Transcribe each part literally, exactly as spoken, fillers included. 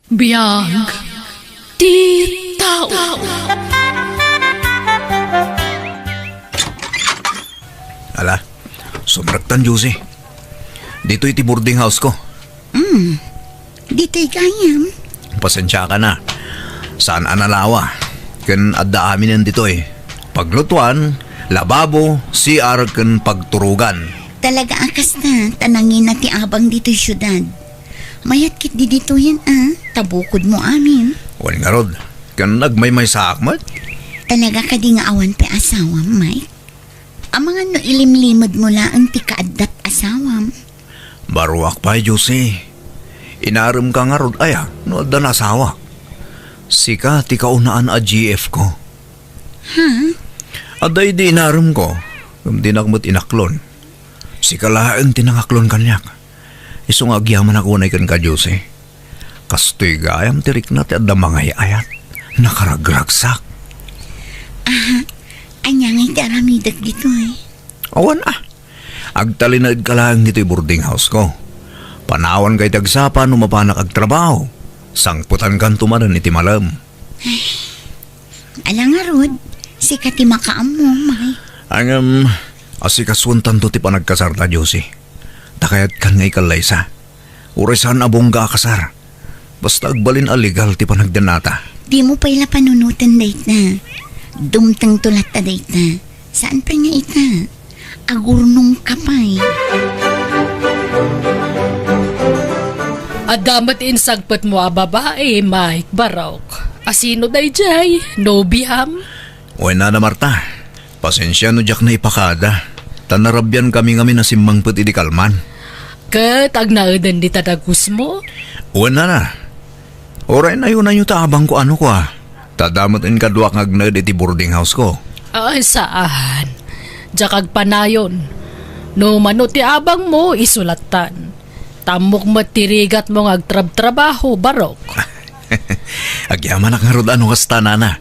Biag ti tao. Ala, sumrektan, Josie. Ditoy ti boarding house ko. Hmm, ditoy gayam. Pasensiaka na. Saan a nalawa. Ken adda aminen ditoy. Paglutuan, lababo, C R, ken pagturugan. Talaga a kasta, ta nangina ti abang ditoy siudad. Mayat ketdi ditoyen a, ta bukodmo amin. Wen ngarud, ken nagmaymaysaak met? Talaga kadi nga awan pay asawam, Mike? Amangan no ilimlimedmo laeng ti kaaddat asawam. Baruak pay, Josie. Inaremka ngarud aya no addan asawak? Sika ti kaunaan a G F ko. Ha? Adda idi inaremko, ngem dinak met inaklon. Sika laeng ti nangaklon kaniak. Isu nga agyamanak unay kenka, Josie. Kastoy gayam ti rikna ti adda mangay-ayat. Nakaragragsak. Aha, ania ngay ti aramidek ditoy? Awan a. Agtalinaedka laeng ditoy boarding house ko. Panawanka iti agsapa no mapanak agtrabaho. Sangpetankanto manen iti malem. Ay, ala ngarud, sika ti makaammo, Mike. Ngem, asikasuentanto ti panagkasarta, Josie. Ta kayatkan nga ikallaysa. Uray saan a bongga a kasar. Basta agbalin a legal ti panagdannata. Dimo pay la panunoten dayta. Dumtengto latta dayta. Saan pay nga ita? Agurnongka pay. Adda met insangpetmo a babai, Mike Barok. Asino daydiay? Nobiam? Wen, Nana Marta. Pasensia no diak naipakada. Ta narabiankami ngamin a simmangpet idi kalman. Ket agnaeden dita dagusmo? Wen, Nana. Uray nayonayo ta abangko a no kua. Ta adda met inkaduak nga agnaed iti boarding house ko. Ay, saan. Diak agpanayon. No mano ti abangmo, isu lattan. Ta ammok met ti rigatmo nga agtrabtrabaho, Barok. Agyamanak ngarud a no kasta, Nana.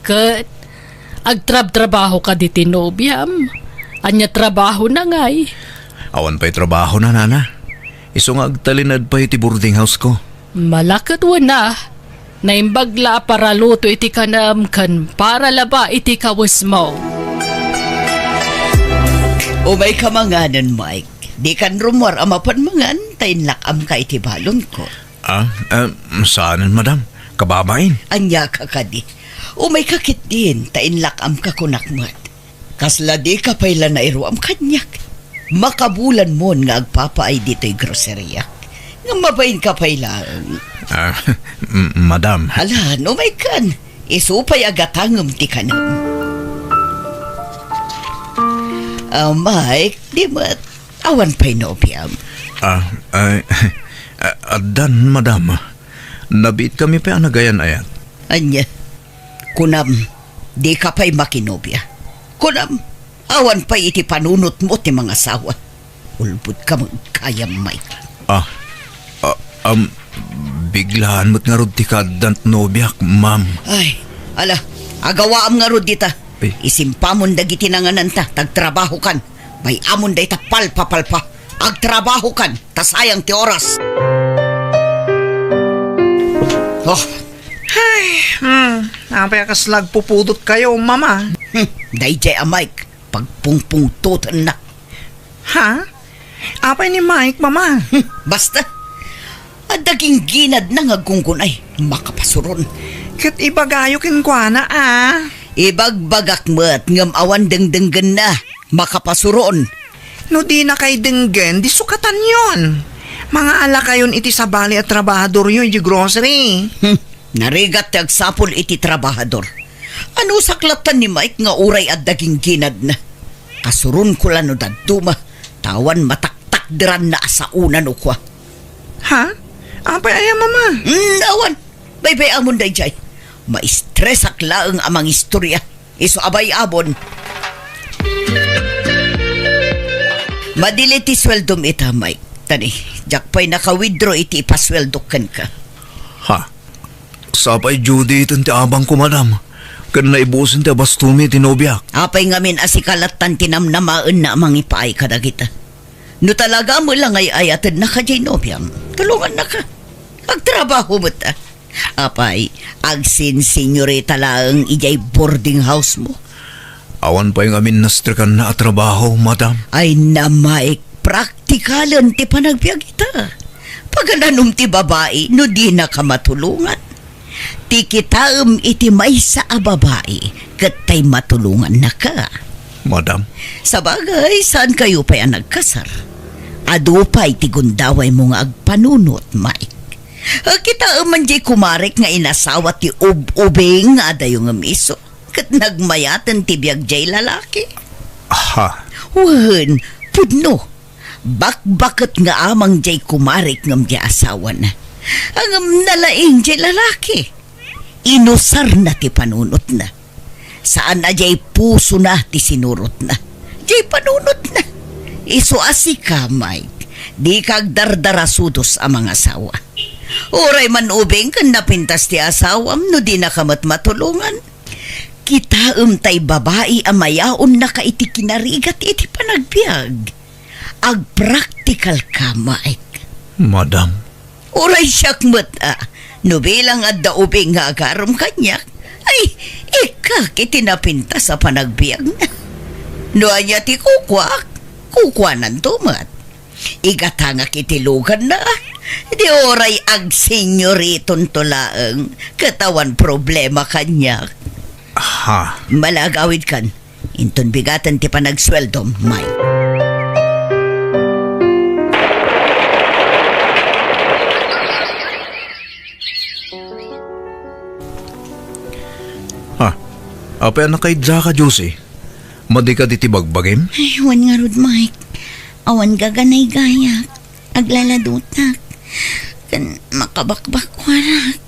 Ket, agtrabtrabaho kadi ti nobiam? Ania trabahona ngay? Awan pay trabahona, Nana. Isu nga agtalinaed pay iti boarding house ko. Malaket wen a. Naimbag la a paraluto iti kanem ken paralaba iti kawesmo. Umayka manganen, Mike. Dikan rummuar a mapan mangan, ta inlak-amka iti balonko. Ah, ah, saanen, madam? Kababain? Ania ka kadi? Umayka ketdin, ta inlak-amka kunak met. Kasla dika pay la nairuam kaniak. Makabulanmon nga agpapaay ditoy groceria. Nga mabainka pay laeng. Ah, m-, madam. Ala, no, Mike, kan. Isu pay a gatangem ti kanem. Ah, Mike, di met. Awan pay nobiam. Ah, ay, ah, addan, madam. Nabiitkami pay a nagayan-ayat. Ania? Kunam, dika pay makinobia. Kunam, awan pay iti panunotmo ti mangasawa. Ulbodka met gayam, Mike. Ah, ah, um, biglaan met ngarud ti kaaddan nobiak, ma'am. Ay, ala, agawaam ngarud dita. Eh. Isimpamon dagiti nangananta, ta agtrabahokan. Bay-amon dayta palpapalpa. Agtrabahokan, ta sayang ti oras. Oh. Ay, hmm, apay a kasla agpupudotkayo, mama? Hmm, daydiay a Mike, pagpungpungtotenna. Ha? Apay ni Mike, mama? Hmm, basta. Adda gingginadna nga agkungkunay, makapasuron. Ket ibagayo kenkuana, a. Ibagbagak met ngem awan dengdenggenna, makapasuron. No dinakay denggen, di sukatanyon. Mangaalakayon iti sabali a trabahadoryo iti grocery. Hmm, narigat ti agsapul iti trabahador. Anusak lattan ni Mike nga uray adda gingginadna. Kasuronko la no dadduma, ta awan mataktakderanna a saona no kua. Ha? Apay aya, mama? Hmm, awan. Baybay-amon daydiay. Maistresak laeng a mangistorya. Isu a bay-amon. Madi la ti sueldom ita, Mike. Tani, diak pay naka-withdraw iti ipasueldok kenka. Ha? Sapay due date ti abangko, madam. Ken naibusen ti abastomi ti nobiak. Apay ngamin a sika lattan ti namnamaenna a mangipaay kadagita? No talaga met la nga ay-ayatednaka diay nobiam, tulongannaka. Agtrabaho met, a. Apay, agsinsinyorita laeng idiay boarding house mo? Awan pay ngamin nastrikanna a trabaho, madam. Ay, na, Mike, praktikalen ti panagbiag ita. Pagananom ti babai no dinaka matulongan. Ti kitaem iti maysa a babai ket tay matulongannaka. Madam. Sabagay, saankayo pay a nagkasar. Adu pay ti gundawaymo nga agpanunot, Mike. Kitaem man diay kumarek nga inasawa ti ub-ubing nga adayo ngem isu, ket nagmayaten ti biag diay lalaki. Ha? Wen, pudno. Bakbaket nga amang diay kumarek ngem diay asawana. Ngem nalaing diay lalaki. Inusarna ti panunotna. Saan a diay pusona ti sinurotna. Diay panunotna. Isu a sika, Mike, dika agdardarasudos a mangasawa. Uray man ubing ken napintas ti asawam no dinaka met matulongan. Kitaem tay babai a mayaonnaka iti kinarigat iti panagbiag. Agpraktikalka, Mike. Madam. Uray siak met, a, no bilang adda ubing nga agarem kaniak, ay, ikkak iti napintas a panagbiagna. No ania ti kukuak, kukuananto met. Igatangak iti luganna, di uray agsinyoritonto laeng, ket awan problema kaniak. Ha? Malagawidkan. Inton bigaten ti panagsueldom, Mike. Ha? Apay a nakaidda ka, Josie? Madi ka diti bagbagim? Ay, wen ngarud, Mike. Awan gaganaygayak. Aglaladutak. Ken makabakbakkuarak.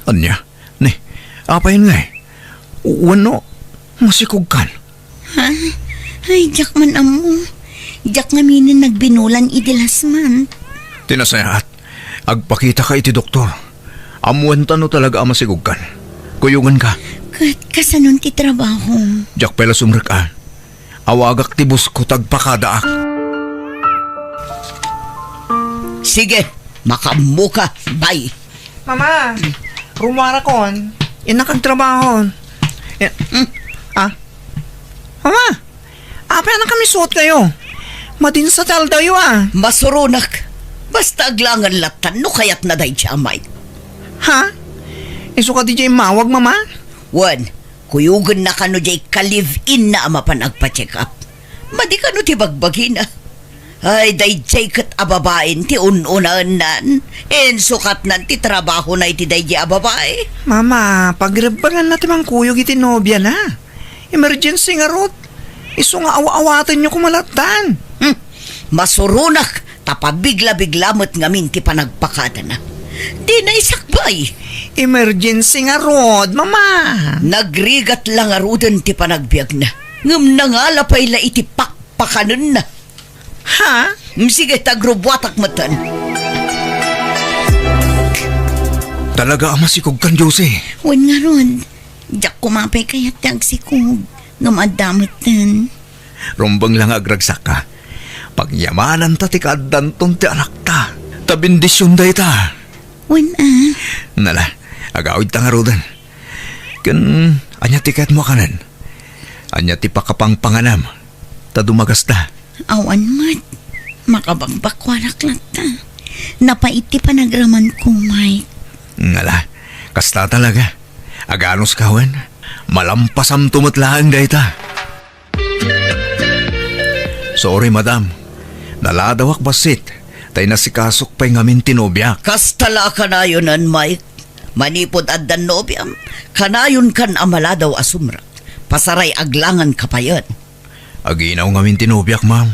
Ania? Ni, apayen ngay? Wenno, masikogkan? Ha? Ay, diak man ammo. Diak ngaminen nagbinulan idi last month. Ti nasayaat, agpakitaka iti doktor. Ammoenta no talaga a masikogkan. Kuyoganka. Ket kasanon ti trabahom? Diak pay la sumrek a. Awagak ti boss ko ta agpakadaak. Sige, makaammoka. Bye. Mama, rumuarakon. Innak agtrabaho. Eh, hmm, ah? Mama, apay a nakamisuotkayo? Madin sa taldayo, ah. Masuronak. Basta aglangan lattan no kayatna daydiay a Mike. Ha? Isu kadi diay immawag, Mama? Wen, kuyogennaka no diay ka-live-inna a mapan agpa-check up. Madi kano ti bagbagina. Ay, daydiay ket a babaen ti un-unaennan. Insukatnan ti trabahona iti daydiay a babae. Mama, pagrebbenganna ti mangkuyog iti nobiana. Emergency ngarud. Isu nga aw-awatenyo koma lattan. Hmm. Masuronak, ta pabigla-bigla met ngamin ti panagpakadana. Dina isakbay. Emergency ngarud, Mama. Nagrigat la ngaruden ti panagbiagna. Ngem nangala pay la iti pakpakanenna. Ha? Mm, sige, ta agrubuatak metten. Talaga a masikogkan, Josie? Wen ngarud, diak koma pay kayat ti agsikog, ngem adda metten. Rumbeng la nga agragsakka. Pagyamananta ti kaaddanton ti anakta. Ta bendision dayta. Wen a. Nala, agawidta ngaruden. Ken ania ti kayatmo a kanen? Ania ti pakapangpanganam? Ta dumagasta. Awan met. Makabakbakkuanak latta. Napait ti panagramanko, Mike. Ngala, kasta talaga. Aganos ka wen? Malampasamto met laeng dayta. Sorry, madam. Naladawak bassit, ta inasikasok pay ngamin ti nobiak. Kasta la a kanayonen, Mike. Manipud addan nobiam, kanayonkan a maladaw a sumrek. Pasaray aglangan ka payen. Aginaw ngamin ti nobiak, ma'am.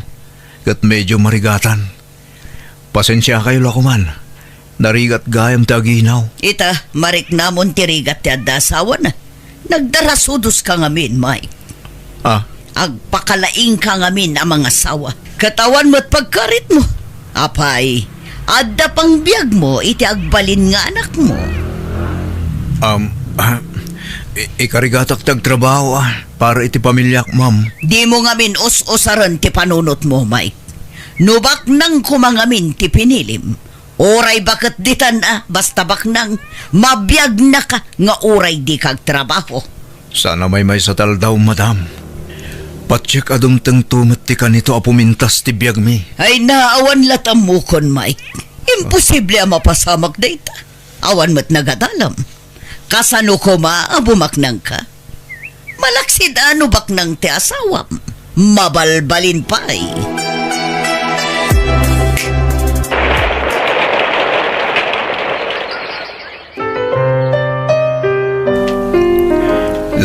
Ket medyo marigatan. Pasensiakayo la koman. Narigat gayam ti aginaw. Ita, mariknamon ti rigat ti adda asawana. Nagdarasudos ka ngamin, Mike. Ah? Agpakalaing ka ngamin a mangasawa. Ket awan met pagkaritmo. Apay, adda pangbiagmo iti agbalin nga anakmo. Um, ah, i-, ikarigatak ti agtrabaho, ah, para iti pamiliak, ma'am. Dimo ngamin us-usaren ti panunotmo, Mike. No baknang koma ngamin ti pinilim, Uray baket ditan a, basta baknang, mabiagnaka nga uray dika agtrabaho. Saan a maymaysa ti aldaw, madam. Patiek a dumtengto met ti kanito a pumintas ti biagmi. Ay, naawan la't ammokon, Mike. Imposible a mapasamak dayta. Awan met nagadalam. Kasano koma a bumaknangka? Malaksid a no baknang ti asawam. Mabalbalin pay.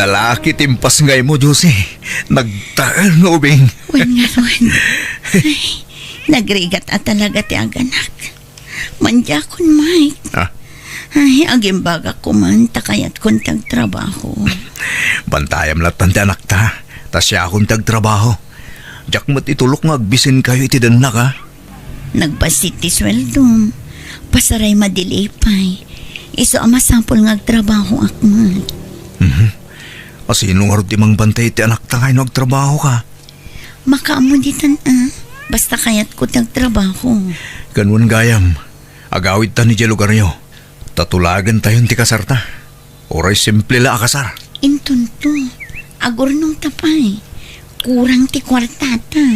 Lalaki ti impasngaymo, Josie. Nagtaeng nga ubing. Wen ngarud. Ay, nagrigat a talaga ti aganak. Mandiakon, Mike. Ah? Ay, agimbagak koma ta kayatkon ti agtrabaho. Bantayam lattan ti anakta, ta siakon ti agtrabaho. Diak met itulok nga agbisinkayo iti dennak, a? Nagbassit ti sueldom. Pasaray madi pay. Isu a masapul nga agtrabahoak met. Mhm. A, sino ngarud ti mangbantay iti anakta nga no agtrabahoka? Makaammo ditan a. Basta kayatko ti agtrabaho. Ken wen gayam, agawidtan idiay lugaryo. Ta tulagentayon ti kasarta. Uray simple la a kasar. Intonto, agurnongta pay. Kurang ti kuartata.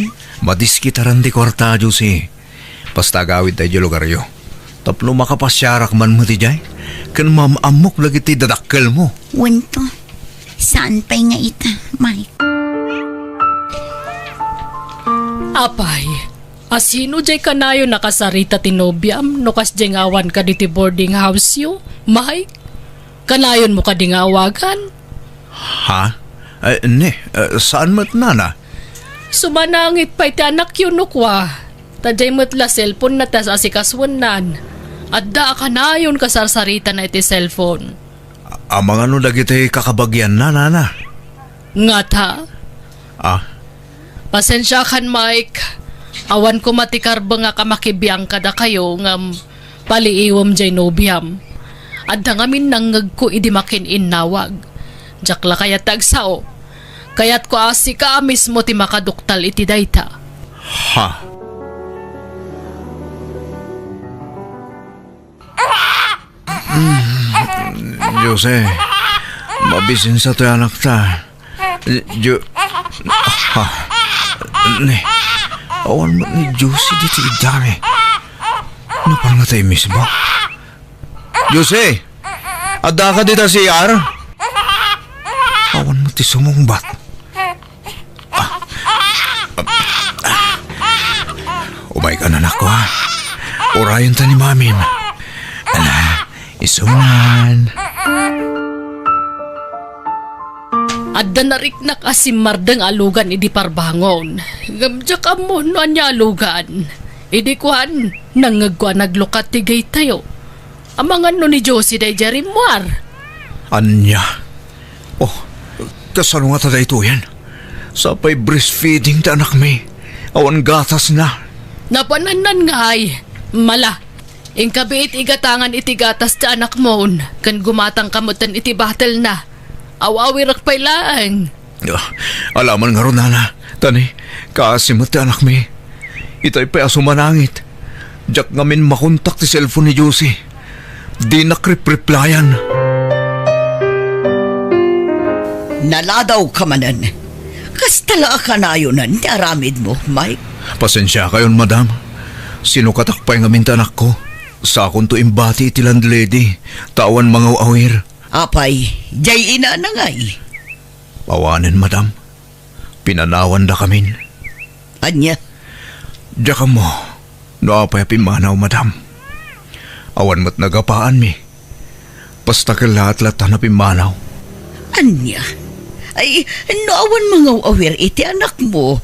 Madiskitaran ti kuarta, Josie. Basta agawidta idiay lugaryo. Tapno makapasiarak man met idiay, ken maam-ammok dagiti dadakkelmo. Wen to. Saan pay nga ita, Mike? Apay, asino diay kanayon a kasarita ti nobiam no kasdiay nga awan kadi ti boarding house-yo, Mike? Kanayonmo kadi nga awagan? Ha? Eh, ne, eh, saan met, nana? Sumanangit pay ti anakyo no kua. Ta diay met la cellphone-na ti as-asikasuennan. Adda a kanayon kasarsaritana iti cellphone. Amangan no dagiti kakabagianna, nana? Ngata? Ah. Pasensiakan, Mike. Awan koma ti karbengak a makibiang kadakayo ngem paliiwem diay nobiam. Adda ngamin nangngegko idi makin-innawag. Diak la kayat ti agsao. Kayatko a sika a mismo ti makaduktal iti dayta. Ha? Mm, Jose, mabisinsa toy anakta. Ju-, ha? Ne, awan met ni Jose ditoy iddami. Napan nga tayo mismo? Jose, addaka dita C R? Awan met ti sumungbat. Ah. Umaykan, anakko, ha? Urayenta ni mamim. Ala, isu man. Adda nariknak a simmardeng a lugan idi parbangon. Ngem diak ammo no ania a lugan. Idi kuan, nangngegko a naglukat ti gate-tayo. Amangan no ni Josie daydiay rimmuar. Ania? Oh, kasano ngata daytoyen? Sapay breastfeeding ti anakmi. Awan gatasna. Napanannan ngay. Mala, inkabiit igatangan iti gatas ti anakmon, ken gumatangka metten iti bottle-na. Aw-awirek pay laeng. Ah, alaman ngarud, nana. Tani, kaasi met ti anakmi. Itay pay a sumanangit. Diak ngamin makontak ti cellphone ni Josie. Dinak ripreplayan. Naladawka manen. Kasta la a kanayonen ti aramidmo, Mike. Pasensiakayon, madam. Sinukatak pay ngamin ti anakko. Sakonto imbati iti landlady, ta awan mangaw-awir. Apay, diay inana ngay? Awanen, madam. Pinanawandakamin. Ania? Diak ammo no apay a pimmanaw, madam. Awan met nagapaanmi. Basta kellaat latta a pimmanaw. Ania? Ay, no awan mangaw-awir iti anakmo,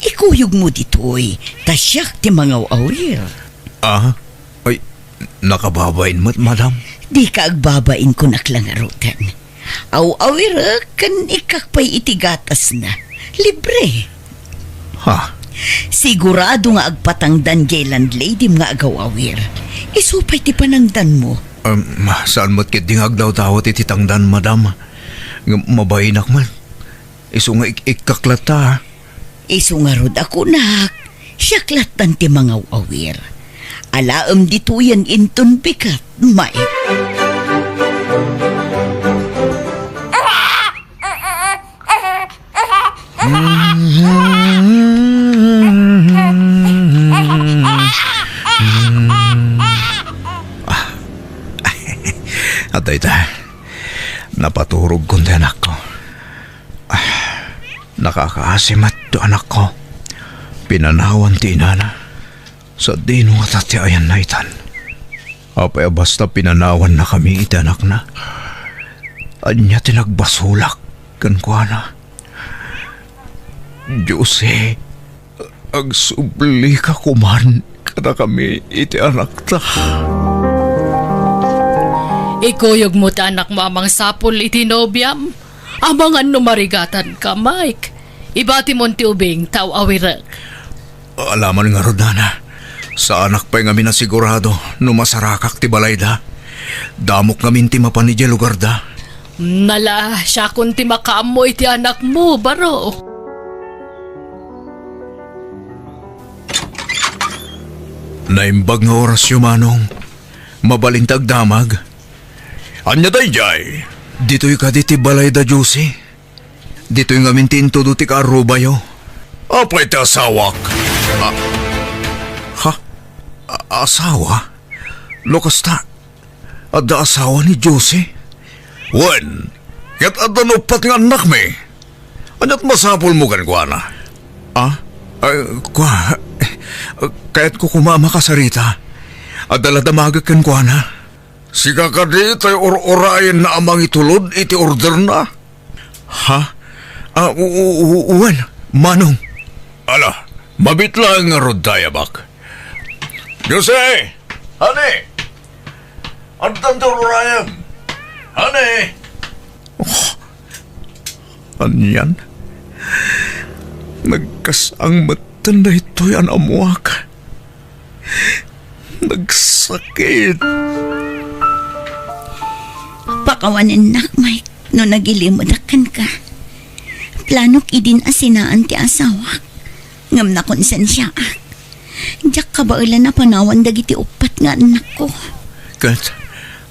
ikuyogmo ditoy, ta siak ti mangaw-awir. Ah? Ay, nakababain met, madam? Dika agbabain, kunak la ngaruden. Aw-awirek ken ikkak pay iti gatasna. Libre. Ha? Sigurado nga agpatangdan diay landladyem nga agaw-awir. Isu pay ti panangdanmo. Em, saan met ketdi nga agdawdawat iti tangdan, madam. Ngem mabainak met. Isu nga ik-, ikkak latta, ha? Isu ngarud a kunak, siak lattan ti mangaw-awir. Alaem ditoyen inton bigat, Mike. Adda ita. Napaturogkon ti anakko. Ah, nakakaasi met ti anakko. Pinanawan ti inana. Sadino ngata ti ayanna itan? Apay a basta pinanawannakami iti anakna? Ania ti nagbasolak kenkuana? Dios, eh, agsublika koman kadakami iti anakta. Ikuyogmo ti anakmo a mangsapul iti nobiam. Amangan no marigatanka, Mike. Ibatimon ti ubing, ta aw-awirek. Alaman ngarud, nana. Saanak pay ngamin a sigurado no masarakak ti balayda. Damok ngamin ti mapan idiay lugarda. Nala, siakon ti makaammo iti anakmo, baro. Naimbag nga orasyo, Manong. Mabalin ta agdamag. Ania daydiay? Ditoy kadi ti balay da Josie. Ditoy ngamin ti intudo ti kaarrubayo. Apay ti asawak? A-, ha? A-, asawa? No kasta, adda asawa ni Josie? Wen, ket adda uppat nga annakmi. Ania't masapulmo kenkuana? Ah? Ay, kua, kayatko koma a makasarita. Adda la damagek kenkuana. Sika kadi tay ur-urayenna a mangitulod iti orderna? Ha? Ah, u-, u-, u-, wen, Manong. Ala, mabiit laeng ngarud tay, Amak. Jose! Honey! Addan ti ur-urayem! Honey! Oh, anian? Nagkasang metten daytoy a naammoak. Nagsakit. Pakawanennak, Mike, no nagilimedak kenka. Planok idin a sinaan ti asawak, ngem nakonsensiaak. Diak kabaelan a panawan dagiti uppat nga annakko. Ket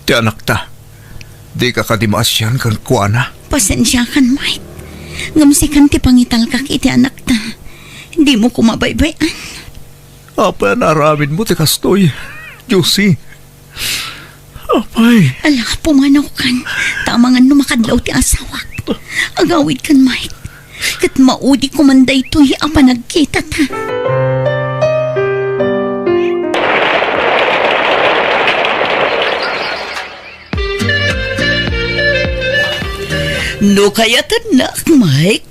ti anakta, dika kadi maasian kenkuana? Pasensiakan, Mike. Ngem sikan ti pangitalkak iti anakta. Dimo koma baybay-an. Apay a naaramidmo ti kastoy, Josie? Apay. Ala, pumanawkan. Ta amangan no makadlaw ti asawak. Agawidkan, Mike. Ket maudi koman daytoy a panagkitata. No kayatennak, Mike,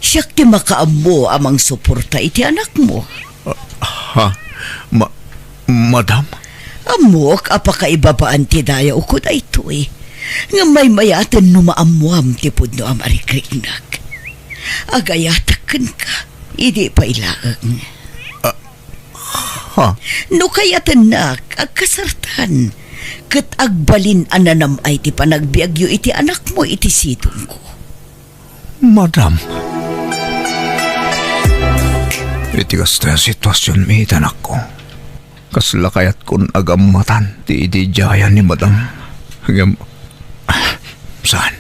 siak ti makaammo a mangsuporta iti anakmo. Ah, ha? Ma-, madam? Ammok a pakaibabaan ti dayawko daytoy. Ngem maymayaten no maammoam ti pudno a marikriknak. Agayatek kenka, idi pay laeng. Ah, ha? No kayatennak, agkasartan, ket agbalin a nanam-ay ti panagbiagyo iti anakmo iti sidongko. Madam. Iti kastoy a situasionmi iti anakko, kasla kayatkon a gammatan ti ididiayan ni Madam. Ngem, ah, saan?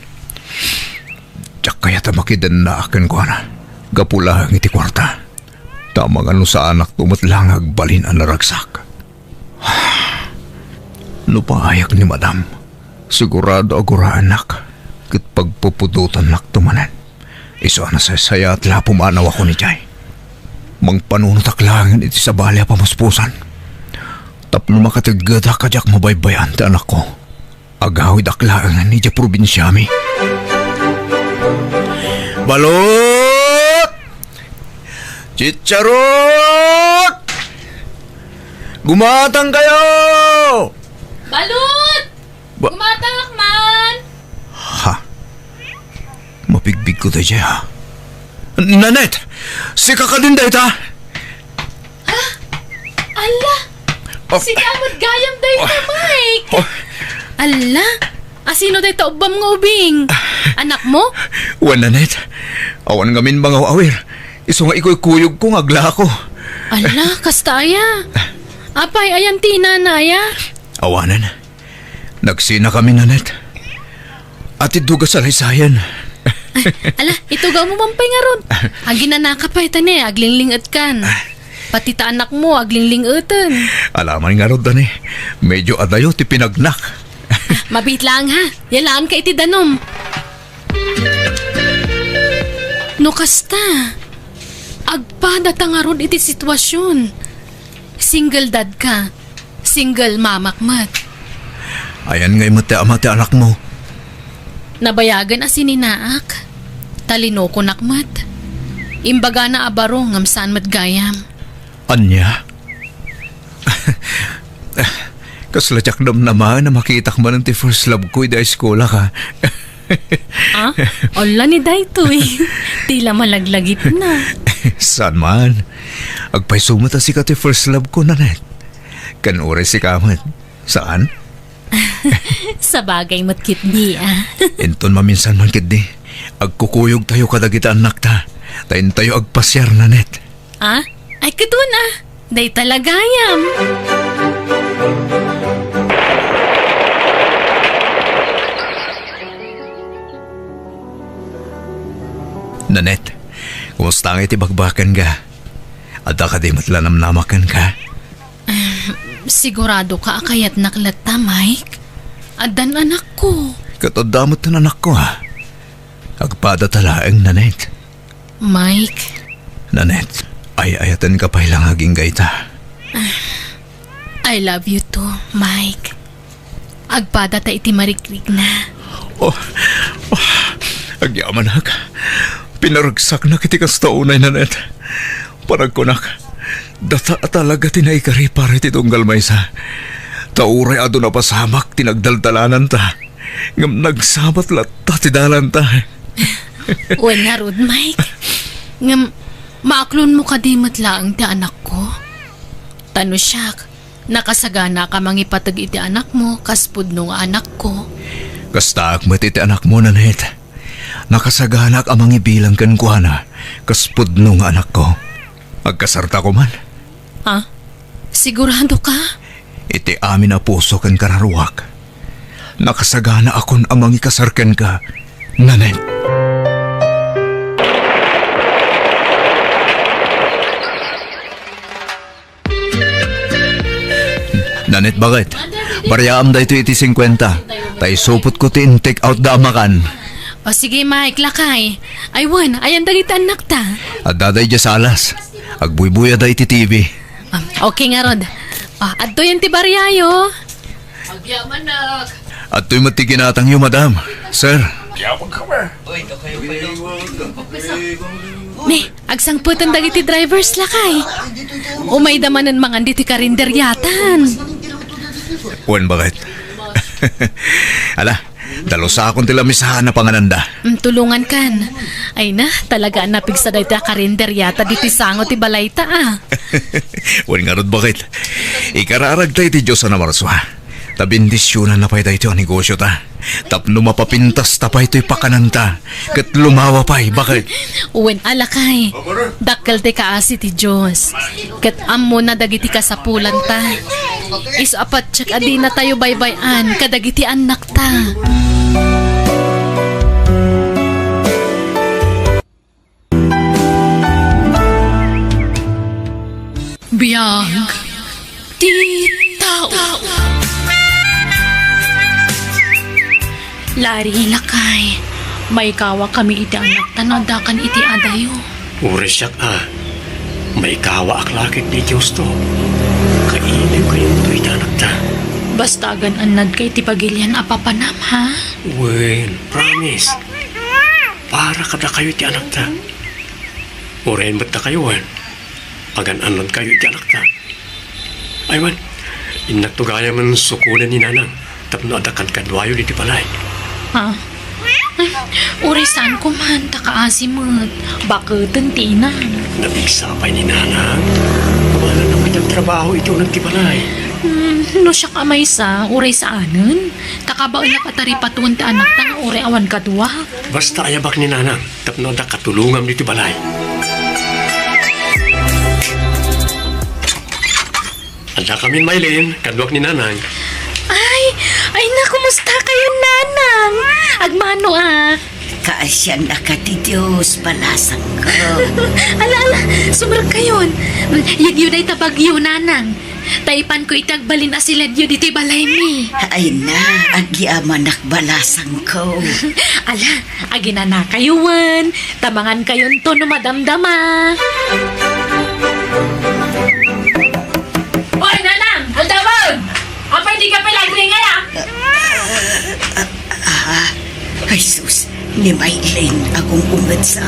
Diak kayat a makidennaak kenkuana gapu laeng iti kuarta. Ta amangan no saanakto met la nga agbalin a naragsak. No paayak ni Madam, sigurado a guraennak ket pagpupudotannakto manen. Isu a nasaysayaat la a pumanawakon idiay. Mangpanunotak laengen iti sabali a pamuspusan tapno makateggedak a diak mabaybay-an ti anakko. Agawidak laengen idiay probinsiami. Balut! Chicharot! Gumatang kayo! Balut! Ba- Gumatangak man! Ha? Mabigbigko daydiay, ha? Nanette! Sika kadin dayta? Ah? Alla! Oh. Sika met gayam dayta, oh, Mike! Oh. Alla! Asino dayta ubbam nga ubing? Anakmo? Wen, Nanette. Awan ngamin mangaw-awir. Isu nga ikuykuyogko nga aglako. Alla, kasta aya? Apay, ayan ti inana, aya? Awanen. Nagsinakami, Nanette. Ati duga salaysayan. Ala, itugawmo man pay ngarud. Aginanaka pay, ta ne, aglingling-etkan. Pati ta anakmo, aglingling-eten. Alaman ngarud, ta ne, medyo adayo ti pinagnak. Mabiit laeng, ha? Yalaanka iti danum. No kasta, agpadata ngarud iti situasion. Single dad ka. Single mamak met. Ayan ngay met ti ama ti anakmo. Nabayagen a sininaak. Talinokonak met. Imbagana a baro ngem saan met gayam. Ania? Kasla diak namnamaen a makitak manen ti first love ko idi high school-ak, a. Ah? Ala ni daytoy. Ti la malaglagipna. Saan man. Agpayso met a sika ti first love ko, Nanette. Ken uray sika met. Saan? Sabagay met ketdi, a. Inton maminsan man ketdi, agkukuyogtayo kadagiti annakta. Ta intayo agpasiar, Nanette. Ah? Ay, kadun, a. Dayta la gayam. Nanette, kumusta ngay ti bakbakenka? Adda kadi met la namnama kenka? Sigurado ka a kayatnak latta, Mike? Addan anakko. Ket adda met ti anakko, a. Agpadata laeng, Nanette. Mike. Nanette, ay-ayatenka pay la nga agingga ita. I love you too, Mike. Agpadata iti marikrikna. Oh, oh, agyamanak. Pinaregsaknak iti kasta unay, Nanette. Panagkunak, data a talaga ti naikari para iti tunggal maysa. Ta uray adu napasamak ti nagdaldalananta. Ngem nagsabat latta ti dalanta. Wen ngarud, Mike. Ngem, maaklonmo kadi met laeng ti anakko? Ta no siak, nakasaganaak a mangipateg iti anakmo kas pudno nga anakko. Kastaak met iti anakmo, Nanette. Nakasaganaak a mangibilang kenkuana kas pudno nga anakko. Agkasartako man. Ha? Sigurado ka? Iti amin a puso ken kararuak, nakasaganaakon a mangikasar kenka, Nanette. Nanette, baket? Bariaam daytoy iti singkuenta. Ta isupotko ti in-take out da a makan. O sige, Mike, lakay. Ay, wen, ayan dagiti annakta? Adda daydiay salas. Agbuybuyada iti T V. Ah, okay ngarud. Ah, adtoyen ti bariayo. Agyamanak. Adtoy met ti ginatangyo, madam. Sir. Agyamanak. Ni, agsangpeten dagiti drivers, lakay. Umayda manen mangan ditoy karinderiatan. Wen, baket? Ala, dalusakon ti lamisaan a pangananda. Mm, tulongankan. Ay na, talaga a napigsa dayta a karinderiata ditoy sango ti balayta, a. Wen ngarud, baket? Ikararagta iti Dios a namarsua. Ta bendisionanna pay daytoy a negosiota. Tapno mapapintasta pay toy pakananta. Ket lumawa pay, baket? Wen, a, lakay. Dakkel ti kaasi ti Dios. Ket ammona dagiti kasapulanta. Isu a patiek a dinatayo baybay-an kadagiti annakta. Biag ti tao. Lari, lakay, maikawakami iti annakta no addakan iti adayo. Uray siak a, maikawaak la ket ni Diosto. Kailiwkayonto iti annakta. Basta agan-annadka iti pagilian a papanam, ha? Wen, promise. Para kadakayo iti annakta. Uray met dakayo, wen. Agan-annadkayo iti annakta. Ay, wen, innakto gayamen sukonen ni Nanang tapno adda kadkaduayo ditoy balay. Ha? Uray saanko man, ta kaasi met. Baketen ti inam. Napigsa pay ni Nanang. Awanan na pay ti agtrabaho iti uneg ti balay. Hmm, no siak a maysa, uray saanen. Ta kabaelak a taripatoen ti annakta nga uray awan kadua. Basta ayabak ni Nanang. Tapno adda katulongam ditoy balay. Adda kamin, Maylin, kaduak ni Nanang. Ay, ay na, kumusta kayo, Nanang? Agmano, a. Kaasiannaka ti Dios, balasangko. Ala, ala, sumrek kayon. Yegyo dayta bagyo, Nanang. Taipanko iti agbalin a siledyo ditoy balaymi. Ay na, agyamanak, balasangko. Ala, aginanakayo wen, ta mangankayonto no madamdama. Oy, Nanang! Aldawen! Apay di ka pala agringan, a? Ah, ay sus, ni Maylin, agung-unget sa.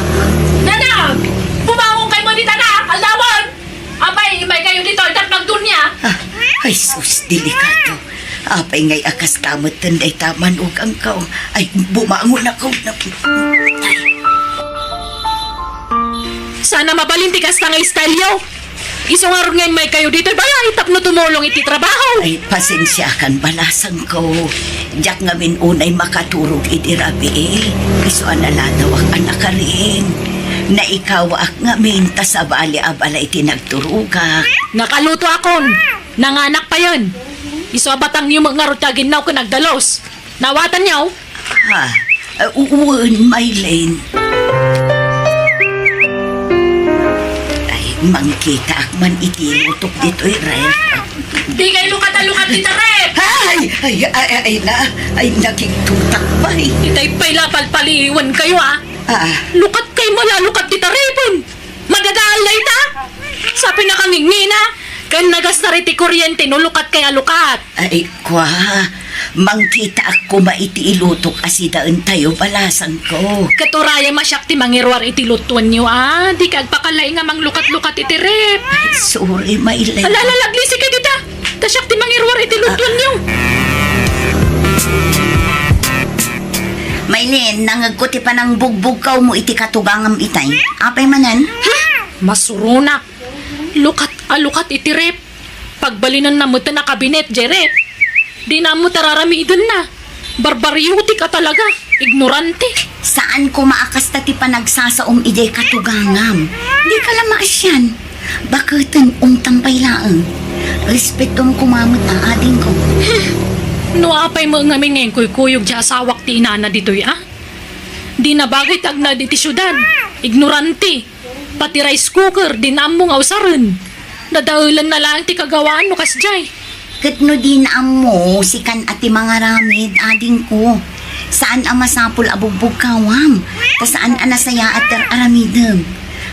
Nanang! Bumangon kayo mo dita na! Aldawen! Apay, imay kayo dito, itat magdunya! Ah, ay sus, delikado. Apay ngay a kasta metten dayta manugangko. Ay, bumangon ako. Ay. Sana mabalin ti kasta nga istelyo. Isu ngarud nga immay kayo ditoy balay tapno tumulong iti trabaho. Ay, pasensiakan, balasangko. Diak ngamin unay makaturog iti rabii. Isu a naladawak a nakarin. Naikawaak ngamin ta sabali a balay ti nagturogak. Nakaluto akon. Nanganak payen. Isu a batangyo met ngarud ti aginnaw ken agdalus. Nawatanyo? Ha? Ah, u-, wen, Maylin. Ay, mangkitaak man iti lutok ditoy ref. Di kay lukat a lukat dita ref! Ay! Ay, ay, ay, ay, na, ay, nakigtutak pay. Itay pay la palpaliiwan kayo, a. Ah. Lukat kay malalukat dita refen. Madadaal dayta. Sapay nakangingina. Ken nagastar iti kuryente no lukat kay a lukat. Ay, kua, mangkitaak koma iti ilutok a sidaentayo, balasangko. Ket urayem a siak ti mangiruar iti lutuenyo, a. Di ka agpakalaing a manglukat-lukat iti ref. Ay, sorry, Maylin. Ala, ala, aglisi ka dita. Ta siak ti mangiruar iti lutuenyo. Maylin, nangegko ti panangbugbugkawmo iti katugangam itay. Apay manen? Hmm? Masuronak. Lukat a lukat iti ref. Pagbalinenna metten a kabinet, jay ref. Dina ammo ti ar-aramidenna. Barbariotik a talaga. Ignorante. Saan koma a kasta ti panagsasaom idiay katugangam. Di ka la maasian. Baketen, umtang pay laeng. Respetuam koma met a, adingko. No apay met ngamin nga inkuykuyog ti asawak ti inana ditoy, a? Di nabagay ti agnaed iti siudad. Ignorante. Pati rice cooker, dina ammo nga usaren. Dadaelenna laeng ti kagawaan no kasdiay. Ket no dina ammo, sikan a ti mangaramid, adingko. Saan a masapul a bugbugkawam, ta saan a nasayaat ti ar-aramidem.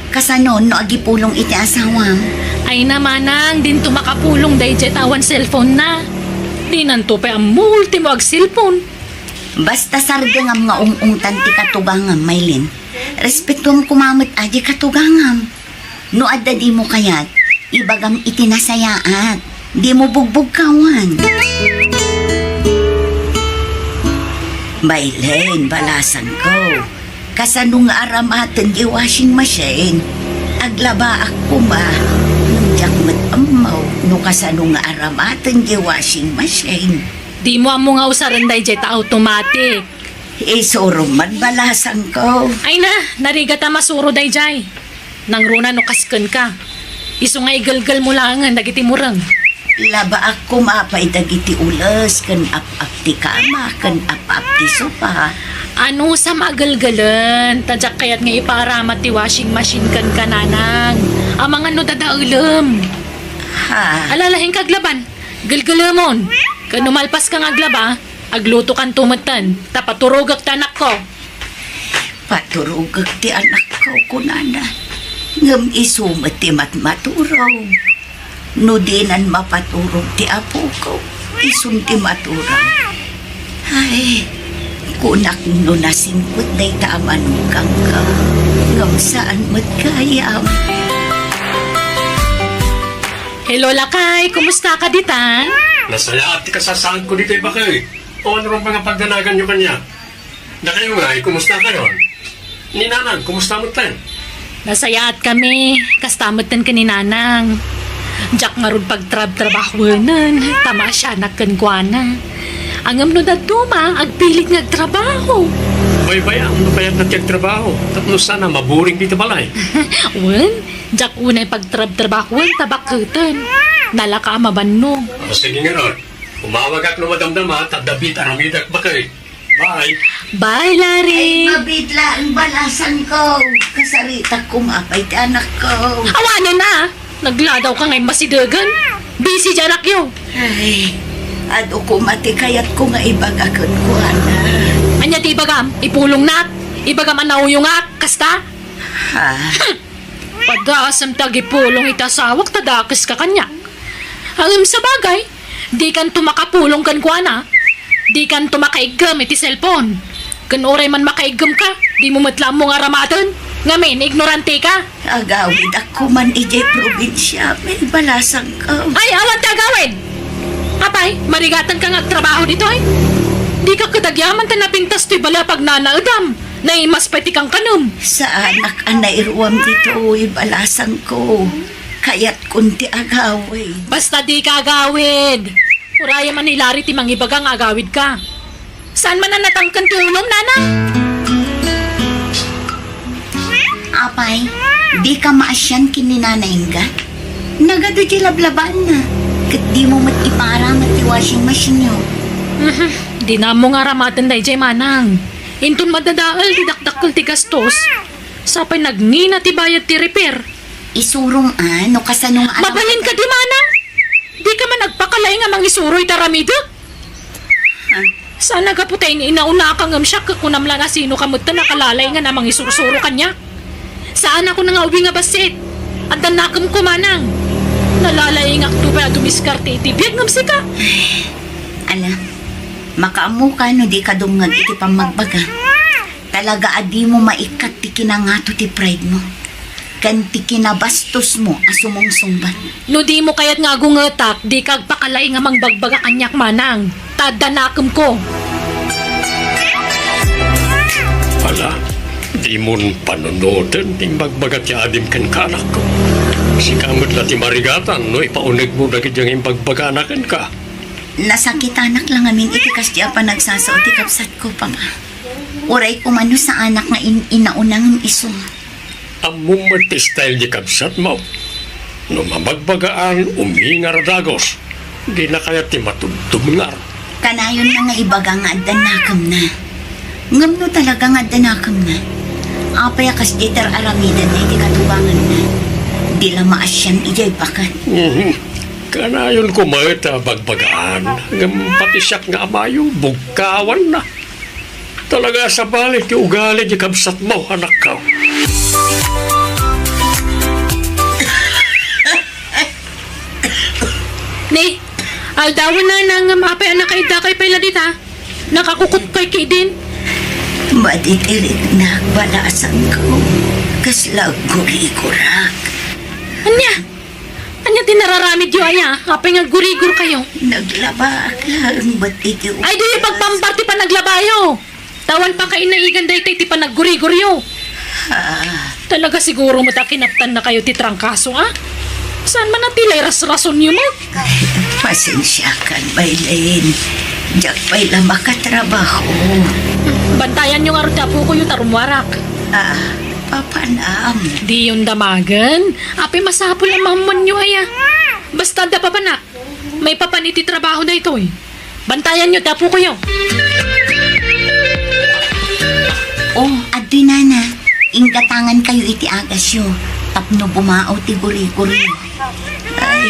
Kasano no agipulong iti asawam? Ay na, manang, dinto makapulong daydiay ta awan cellphone na. Dinanto pay ammo, ultimo agcellphone. Basta sardengam nga ung-ungtan ti katugangam, Maylin. Respetuam koma met a di katugangam. No adda dimo kayat, ibagam iti nasayaat. Dimo bugbugkawan. Maylin, balasangko. Kasano nga aramaten di washing machine? Aglabaak koma. Ngem diak met ammo no kasano nga aramaten di washing machine. Dimo ammo nga usaren daydiay ta automatic. Isurom man, balasangko. Ay na, narigat a masuro daydiay. Nangruna no kas kenka. Isu nga igelgelmo laengen dagiti mureng. Labaak koma pay dagiti ules ken ap-ap ti kama ken ap-ap ti sopa. Anusam a gelgelen, ta diak kayat nga ipaaramat ti washing machine kenka, nanang. Amangan no dadaelem. Ha? Alalaing kaglaban. Gelgelemon. Ken no malpaska nga aglaba, aglutokanto metten, ta paturogek ti anakko. Paturogek ti anakko, kunana. Ngem isu met ti matmaturog. No dinan mapaturog ti apoko, isun ti maturog. Ay, kunak no nasingpet dayta a manugangko, ngem saan met gayam. Hello, lakay. Kumusta ka ditan? Nasayaat ti kasasaanko ditoy, bakay. O, ano bang mga pagdanagan nyo kanya? Dakayo ngay, kumusta kayon? Ni Nanang, kumusta metten? Nasayaat kami, kasta metten ken ni Nanang. Diak ngarud pagtrab-trabahuen, ta maasianak kenkuana. Ngem no dadduma, agpilit nga agtrabaho. Baybay-am no kayatna ti agtrabaho, tapno saan a maburing dita balay. Wen, diak unay pagtrab-trabahuen ta bakketen. Nalaka a mabanno. O, sige ngarud. Umawagak no madamdama, ta adda biit a aramidek baket. Bye. Bye, Larry. Ay, mabiit laeng balasangko. Kasaritak koma pay ti anakko. Awanen a! Nagladawka nga immasidegen. Busy diay anakyo. Ay, adu koma ti kayatko nga ibaga kenkuana. Ania ti ibagam? Ipulongnak? Ibagam a nauyongak? Kasta? Ha? Hmm. Padasem ti agipulong iti asawak ta dakeska kaniak. Ngem sabagay, dikanto makapulong kenkuana. Dikanto makaiggem iti cellphone. Ken uray man makaiggemka, dimo met la ammo nga aramaten. Ngamin, ignorantika. Agawidak koman idiay probinsia, may balasangko. Ay, awan ti agawid! Apay, marigatanka nga agtrabaho ditoy? Dika ket agyaman ta napintas toy bale a pagnanaedam. Naimas pay ti kankanem. Saanak a nairuam ditoy, balasangko. Kayatkon ti agawid. Basta dika agawid. Urayem a ni Larry ti mangibaga nga agawidka. Saan man a natangken ti ulom, nana? Apay, dika maasian ken ni Nana Inga? Nagadu ti lablabaanna, ket dimo met ipaaramat ti washing machine-yo. Mhm. Dina ammo nga aramaten daydiay, manang. Inton madadael ti dakdakkel ti gastos, sapay nagngina ti bayad ti repair. Isurom a, no kasano nga aram- Mabalin kadi, manang? Dika man agpakalaing a mangisuro iti aramidek? Ha? Saan a gapu ta in-inaunaka ngem siak ket kunam la a sinoka met ti nakalalay nga namangisursuro kaniak. Saan a kuna nga ubing a bassit. Adda nakemko, manang. Nalalaingakto pay a dumiskarte iti biag ngem sika. Ala, makaammoka no dika dumngeg iti pammagbaga. Talaga a dimo maikkat ti kinangato ti pride-mo ken ti kinabastosmo a sumungsungbat. No dimo kayat nga agungetak, dika agpakalaing a mangbagbaga kaniak, manang. Ta adda nakemko. Ala, dimon panunoten ti imbagbaga ti adim kenka, anakko. Sika met la ti marigatan no ipaunegmo dagiti nga imbagbagana kenka. Nasakitanak la ngamin iti kasdi a panagsasao ti kabsatko, Papa. Uray koma no saanak nga in-inauna ngem isu. Ammom met ti style ti kabsatmo. No mabagbagaan, umingar a dagus. Dina kayat ti matubtubngar. Kanayon na nga ibaga nga adda nakemna. Ngem no talaga nga adda nakemna, apay a kasdiay ti ar-aramidenna iti katubanganna? Di la maasian idiay baket. Mhm. Kanayon koma met a bagbagaan, ngem pati siak nga amayo, bugkawanna. Talaga a sabali ti ugali ti kabsatmo, anakko. Ni, aldawen na nangem apay a nakaiddakay pay la dita? Nakakukot pay ketdin? Maditiriknak, balasangko. Kasla aggurigurak. Ania? Ania ti nararamidyo aya? Apay nga aggurigurkayo? Naglabaak laeng met iti u- Ay, diyo pagpambar ti panaglabayo. Ta awan pakainaigan daytoy ti panagguriguryo. Ah. Talaga siguro met a kinaptannakayo ti trangkaso, a? Saan man a ti la irasrasonyo met? Pasensiakan, Maylin. Diak pay la makatrabaho. Bantayanyo ngarud ti apokoyo ta rummuarak. Ah, papanam. Diyon damagen. Apay masapul a maammoanyo aya. Basta adda papanak. Maipapan iti trabaho daytoy. Bantayanyo ti apokoyo. Oh, adtoy, nana. Inggatangankayo iti agasyo tapno bumao ti guriguryo. Ay,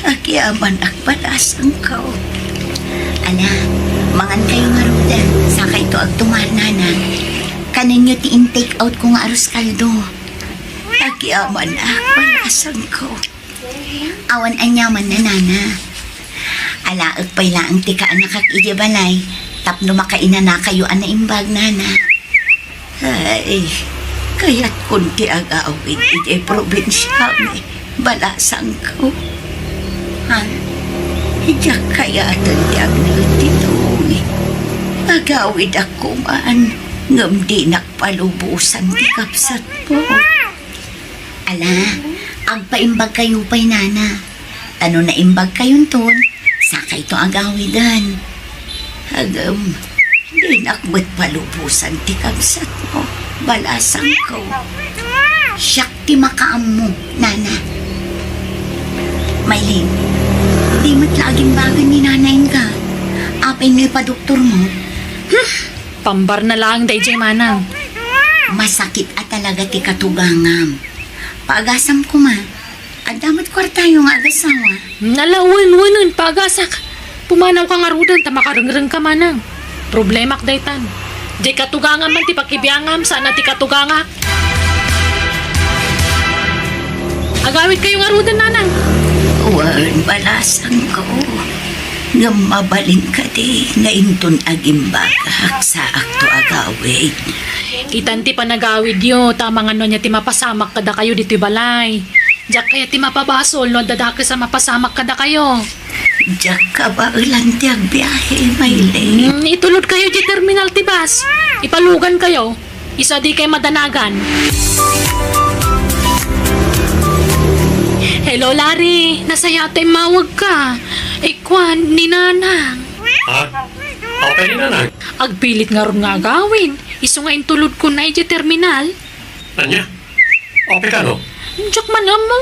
agyamanak, balasangko. Ala, mangankayo ngaruden, sakayto agtumar, nana. Kanenyo ti in-take out ko nga arroz caldo. Agyamanak, balasangko. Awan aniamanna, nana. Alaek pay laeng ti kaanakak idiay balay tapno makainanakayo a naimbag, nana. Ay, kayatkon ti agawid idiay probinsiami, balasangko. Ha? Diak kayaten ti agnaed ditoy. Agawidak koman, ngem dinak palubosan ti kabsatmo. Ala, agpaimbagkayo pay, nana. Ta no naimbagkayonton, sakayto agawiden. Agem, dinak met palubosan ti kabsatmo, balasangko. Siak ti makaammo, nana. Maylin, Di met la agimbagan ni nanay nga. Apay no ipadoktormo? Hmm, pambarna laeng daydiay, manang. Masakit a talaga ti katugangam. Paagasam koma. Adda met kuartayo nga agasawa. Nala, wen, wenen, paagasak. Pumanawka ngaruden ta makarengrengka, manang. Problemak daytan. Diay katugangam man ti pakibiangam, saan a ti katugangak. Agawidkayo ngaruden, nanang. Wen, balasangko. Ngem mabalin kadi nga inton agimbagak, saakto agawid. Itan ti panagawidyo, ta amangan no ania ti mapasamak kadakayo ditoy balay. Diak kayat ti mapabasol no adda dakes a mapasamak kadakayo. Diak kabaelan ti agbiahe, Maylin. Hmm, itulodkayo diay terminal ti bus. Ipalugankayo. Isu a dikay madanagan. Hello, Larry. Nasayaat ta immawagka. Ikuan ni Nanang. Ha? Apay ni Nanang? Agpilit ngarud nga agawid. Isu nga intulodkon idiay terminal. Ania? Apay kano? Diak man ammo.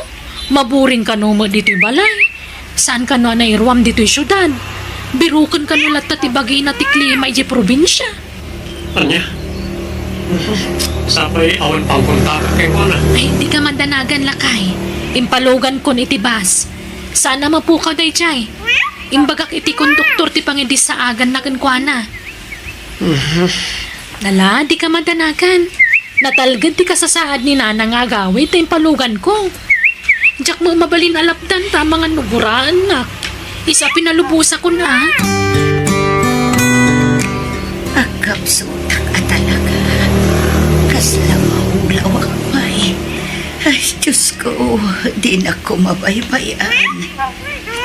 Maburing kano met ditoy balay. Saan kano a nairuam ditoy siudad? Biroken kano latta ti bagina ti klima idiay probinsia. Ania? Sapay awan pangkontak kenkuana. Ay, dika madanagan, lakay. Impalugankon iti bus. Saan a mapukaw daydiay. Imbagak iti konduktor ti pangidissaaganna kenkuana. Mhm. Nala, dika madanagan. Natalged ti kasasaad ni Nana nga agawid ta impaluganko. Diak met mabalin a lapdan ta amangan no guraennak. Isu a pinalubosakon a. Agkapsutak a talaga. Kasla maulawak pay. Ay, Diyos ko, dinak koma baybay-an.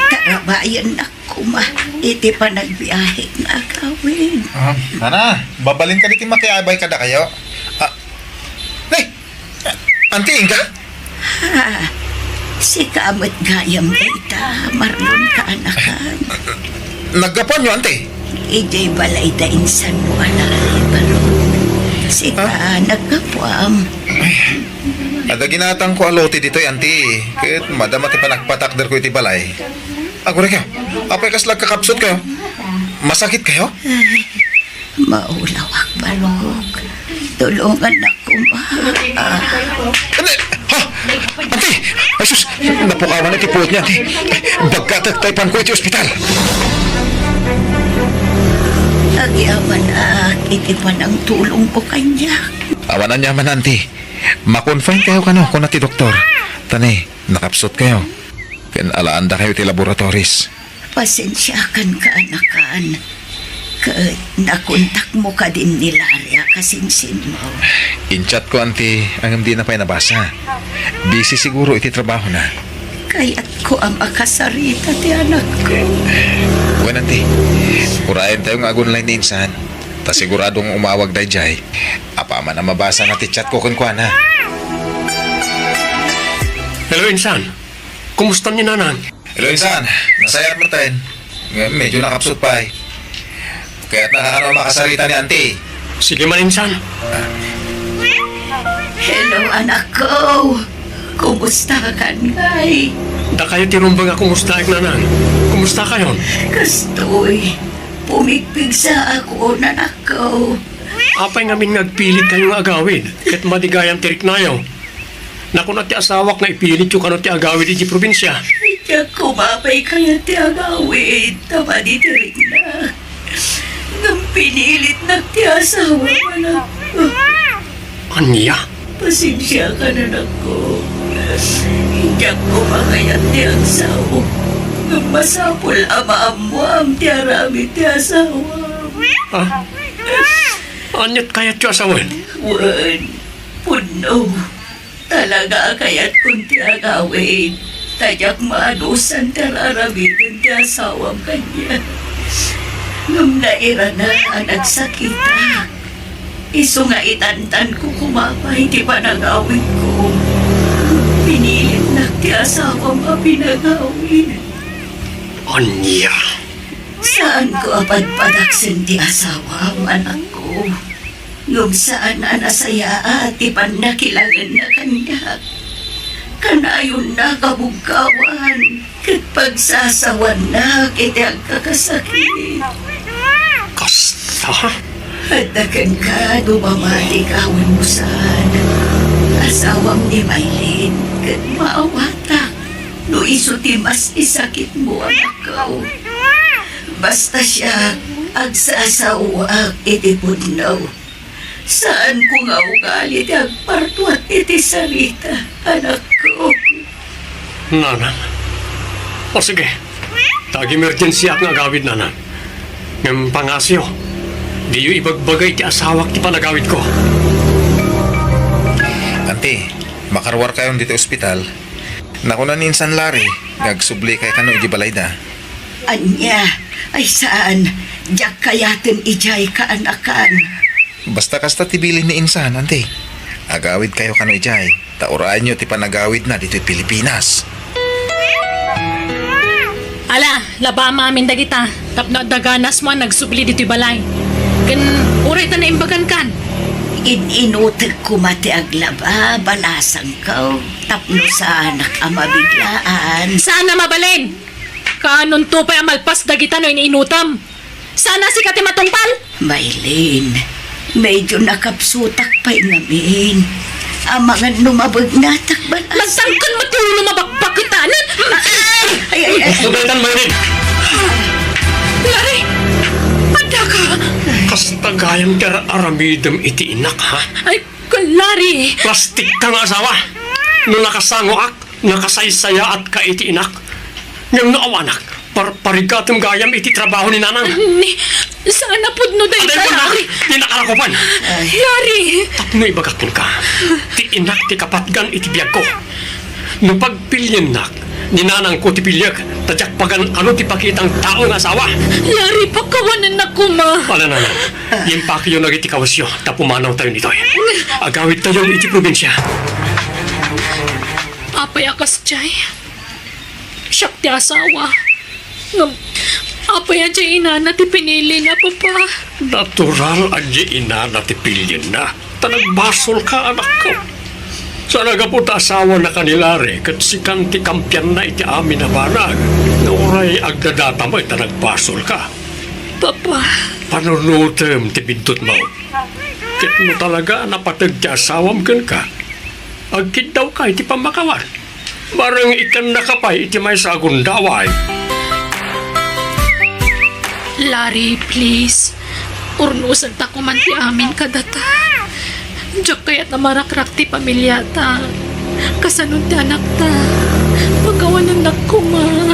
Tarabayannak koma iti panagbiahek nga agawid. Ah, Nana, babalinka ditoy makiabay kadakayo? Ah, ne, Auntie, inka? Ha, sika met gayam dayta, Marlon, kaanakan. Naggapuanyo, Auntie? Idiay balay da insanmo a Larry, Marlon. Sika, Ah? naggapuam. Adda ginatangko a lote ditoy, Auntie. Ket madama ti panagpatakderko iti balay. Aguraykayo. Apay kasla agkakapsutkayo? Masakitkayo? Ay, maulawak, Balog. Tulongannak koma. Ah. Andi! Ha? Auntie! Ay, sus! Napukawan iti puotna, Auntie. Ay, bagkatek ta ipanko iti ospital. Agyamanak iti panangtulongmo kaniak. Awan aniaman, Auntie. Ma-confinekayo kano, kuna ti doktor. Ta ne, nakapsutkayo. Ken alaandakayo iti laboratories. Pasensiakan, kaanakan. Ket nakontakmo kadin ni Larry a kasinsinmo? In-chatko, Auntie, ngem dina pay nabasa. Busy siguro iti trabahona. Kayatko a makasarita ti anakko. Wen, Auntie, urayentayo nga ag-online ni insan. Ta sigurado nga umawag daydiay. Apaman a mabasana ti chatko kenkuana. Hello, insan. Kumusta ni Nanang? Hello, insan. Nasayaat met, Martin. Ngem medyo nakapsut pay. Kayatna kano a makasarita ni Auntie. Sige man, insan. Hello, anakko. Kumustakan ngay? Dakayo ti rumbeng a kumustaek, Nanang. Kumustakayon? Kastoy, pumigpigsaakon, anakko. Apay ngamin nga agpilitkayo nga agawid ket madi gayam ti riknayo? Nakuna ti asawak nga ipilityo kano ti agawid idiay probinsia. Diak koma pay kayat ti agawid ta madi ti rikna. Ngem pinilitnak ti asawam, anakko. Ania? Pasensiakan, anakko. Diak koma kayat ti agsao. Ngem masapul a maammoam ti aramid ti asawam. Ah? Ania't kayatyo a sawen? Wen, pudno. Talaga a kayatkon ti agawid, ta diak maanusan ti ar-aramiden ti asawam kaniak. Ngem nairana a nagsakita. Isu nga itantanko koma pay ti panagawidko. Pinilitnak ti asawam a pinagawid. Ania? Saanko a padpadaksen ti asawam, anakko. Ngem saan a nasayaat ti pannakilangenna kaniak. Kanayonna kabugkawan ket pagsasawannak iti agkakasakit. Kasta? Adda kenka no mamati ka wenno saan. Asawam ni Maylin, ket maawatak no isu ti mas isakitmo, anakko. Basta siak, agsasaoak iti pudno. Saanko nga ugali ti agpartuat iti sarita, anakko. Nanang. O sige, ta ag-emergensiak nga agawid, nanang. Ngem pangasiyo, diyo ibagbaga iti asawak ti panagawidko. Anti, makaruarkayon ditoy ospital. Nakuna ni Insan Larry nga agsublikayo kano iti balayda. Ania? Ay saan, diak kayaten idiay kaanakan. Basta kasta ti bilin ni Insan, anti. Agawidkayo kano idiay, ta urayenyo ti panagawidna ditoy Pilipinas. Ala, labam amin dagita, tapno adda ganasmo a nagsubli ditoy balay. Ken uray ta naimbagankan. In-inutek koma ti aglaba, balasangko, tapno saanak a mabiglaan. Saan a mabalin? Kaanonto pay a malpas dagita no in-inutem? Saan a sika ti matungpal? Maylin, medyo nakapsutak pay ngamin. Amangan no mabegnatak, balas. Nagtangkad met ti ulo, mabakbakitanan. Ay, ay, ay. Gusto daytan, Maylin. Larry, adda ka? Kasta gayam ti ar-aramidem iti inak, ha? Ay, Larry. Plastik ka nga asawa. No nakasangoak, nakasaysayaatka iti inak. Ngem no awanak, par-, parigatem gayam iti trabaho ni nanang. Ni, saan a pudno dayta, Larry. Di nakarakupan. Larry! Tapno ibagak kenka, ti inak ti kapatgan iti biagko. No pagpiliennak, ni nanangko ti piliek, ta diak pagan-ano ti pakitang tao nga asawa. Larry, pakawanennak koma. Ala, nanang, impakiyo dagiti kawesyo, ta pumanawtayon ditoy. Agawidtayon iti probinsia. Apay a kasdiay? Siak ti asawa. Ngem, apay a diay inana ti pinilina, Papa? Natural a diay inana ti pilienna. Ta nagbasolka, anakko. Saan a gapu ta asawanaka ni Larry ket sikan ti kampianna iti amin a banag. Nga uray agdadata met ta nagbasolka. Papa. Panunotem ti bintutmo. Ket no talaga a napateg ti asawam kenka, agkiddawka iti pammakawan. Bareng ikkannaka pay iti maysa a gundaway. Larry, please. Urnosenta koman ti amin kadata. Diak kayat a marakrak ti pamiliata. Kasano ti anakta? Pakawanennak koma.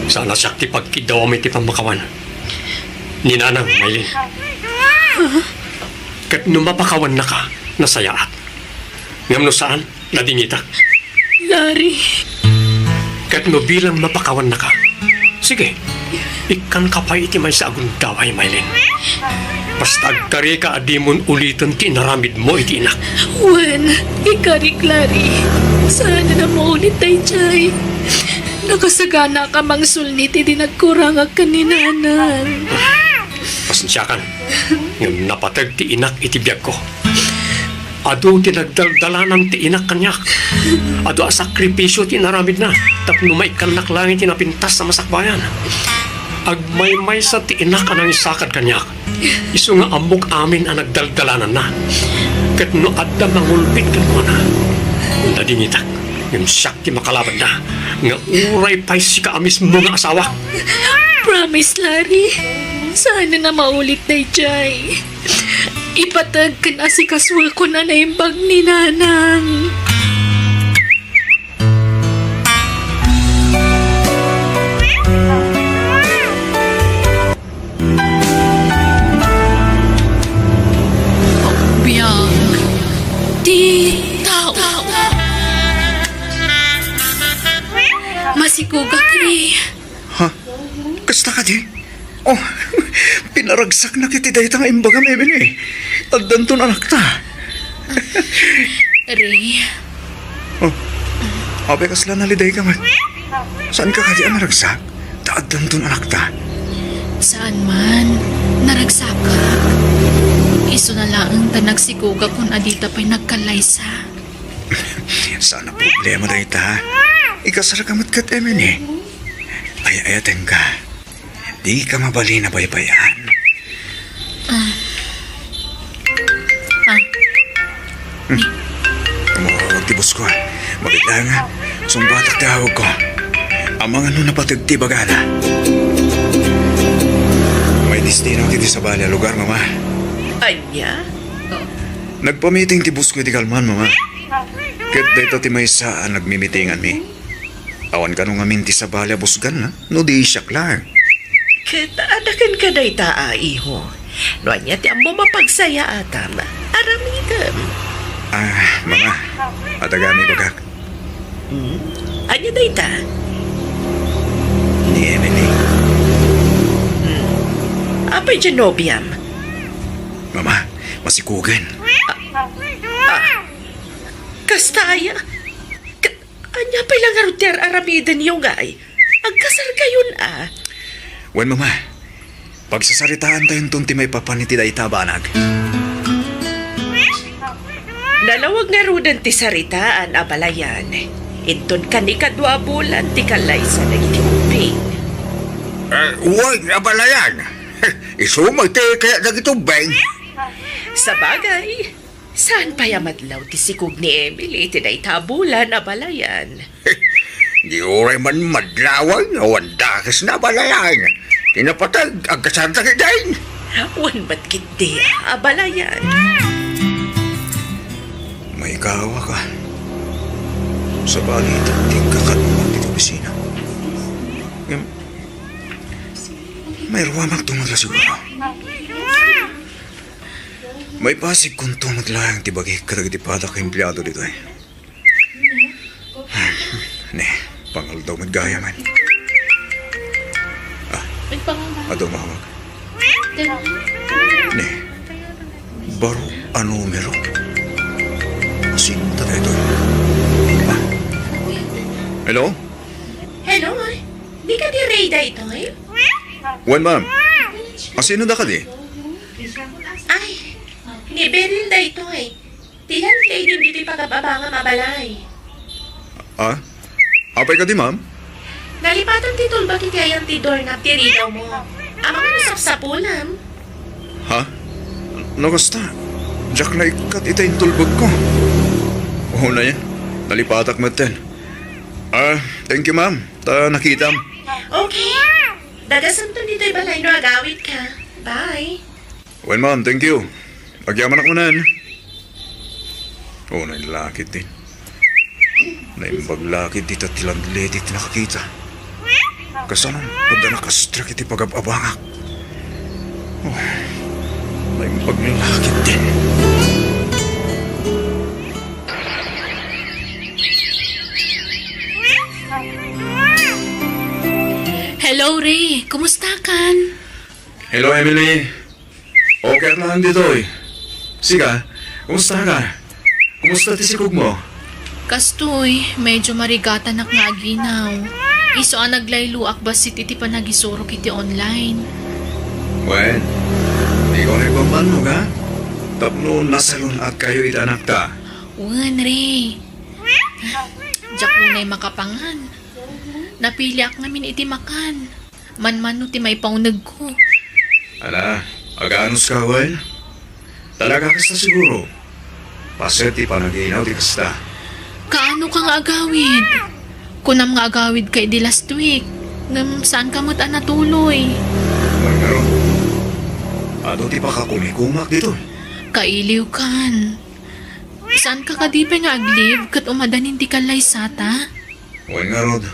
Saan a siak ti pagkiddawam iti pammakawan. Ni nanang, Maylin. Ket no mapakawannaka, nasayaat. Ngem no saan, nadingitak. Larry. Ket no bilang mapakawannaka, sige, ikkanka pay iti maysa a gundaway, Maylin. Basta agkarika a dimon uliten ti inaramidmo iti inak. Wen, ikarik, Larry. Saan a maulit daydiay. Nakasaganaak a mangsulni ti di nagkurangak ken ni nanang. Pasensiakan. Ngem napateg ti inak iti biagko. Adu ti nagdaldalanan ti inak kaniak. Adu a sakripisio ti inaramidna tapno maikkannak laeng iti napintas a masakbayan. Agmaymaysa ti inak a nangisakad kaniak. Isu nga ammok amin a nagdaldalananna. Ket no adda mangulbit kenkuana, nadingitak, ngem siak ti makalabanna, nga uray pay sika a mismo nga asawak. Promise, Larry. Saan a maulit daydiay. Ipateg ken asikasuakon a naimbag ni nanang. Biag ti tao. Masikugak, Ray. Ha? Kasta kadi? Oh, pinaragsaknak iti dayta nga imbagam, Emily. Addanton anakta. Ray. Oh, apay kasla nalidayka met? Saanka kadi a naragsak? Ta addanton anakta. Saan man, naragsakak. Isuna laeng ta nagsikugakon a dita pay nagkallaysa. Saan a problema dayta. Ikasarka met ket Emily. Ay-ayatenka. Dika mabalin a baybay-an. Ah. Ah. Tumawag ti boss ko. Mabiit laeng nga sungbatak ti awagko. Amangan no napateg ti ibagana. May destino iti sabali a lugar, Mama. Ania? Nagpamiting ti boss ko iti kalman, Mama. Ket dayta ti maysa a nagmimitinganmi. Awan kano ngamin ti sabali a busganna, no di siak laeng. Ket adaken ka dayta a, iho. No ania ti ammom a pagsayaatam, aramidem. Ah, Mama, adda gayam ibagak. Hmm? Ania dayta? Ni Emily. Hmm. Apay diay nobiam? Mama, masikugen. Ah, ah. Kasta aya? Ka-, ania pay la ngarud ti ar-aramidenyo, ngay? Agkasarkayon a. Wen, Mama, pagsasaritaantayonton ti maipapan iti dayta a banag. Nalawag ngaruden ti saritaan, abalayan. Inton kanikadua a bulan ti kallaysa dagiti ubbing. Eh, wen, abalayan. Isu met ti kayat dagiti ubbing. Sabagay, saan pay a madlaw ti sikog ni Emily iti dayta a bulan, abalayan. Di uray man madlawan, awan dakesna, abalayan. Ti napateg, agkasarda ketdin. Wen met ketdi, abalayan. Maikawak a. Sabali, ti kakanman ti opisina. Ngem, mairuamakto met la siguro. Maipasigkonto met laeng ti bagik kadagiti padak a empleado ditoy. Ne, pangaldaw met gayamen. Ah, adu a umawag. Ne, baro a numero. Sino ta daytoy? Ah. Hello? Hello, di kadi Ray daytoy? Wen, ma'am. Asino da kadi? Ay, ni Beryl daytoy. Ti landlady ditoy pagababangam a balay. Ah? Apay kadi, ma'am? Nalipatan ti tulbak iti ayan ti doorknob ti ridawmo. Amangan no sapsapulam. Ha? No kasta, diak naikkat ita intulbagko. Oo na yan. Nalipatak metten. Ah, thank you, ma'am. Ta nakitam. Okay. Dagasanton ditoy balay no agawidka. Bye. Well, ma'am, thank you. Agyamanak manen. Oh, nailakit din. Naimbag lakit dita ti landlady ti nakakita. Kasano? Adda nakastrek iti pagab-abangak. Oh, naimbag lakit din. Hello, Ray. Kumusta kan? Hello, Emily. Okay ak laeng ditoy. Sika, kumusta ka? Kumusta ti sikogmo? Kastoy, medyo marigatanak nga aginaw. Isu a naglayloak bassit iti panagisurok iti online. Wen, dika unay pambannog, ha? Tapno nasalun-atkayo iti anakta. Wen, Ray. Diak unay makapangan. Napiliak ngamin iti makan. Manmano ti maipaunegko. Ala, aganos ka, wen? Talaga kasta siguro. Paset ti panaginaw ti kasta. Kaano ka nga agawid? Kunam nga agawid ka idi last week. Ngem saan ka met a natuloy. Wen ngarud, adu ti pakakumikumak ditoy? Kailiw kan. Saan ka kadi pay nga ag-leave ket umadanin ti kallaysata? Wen ngarud.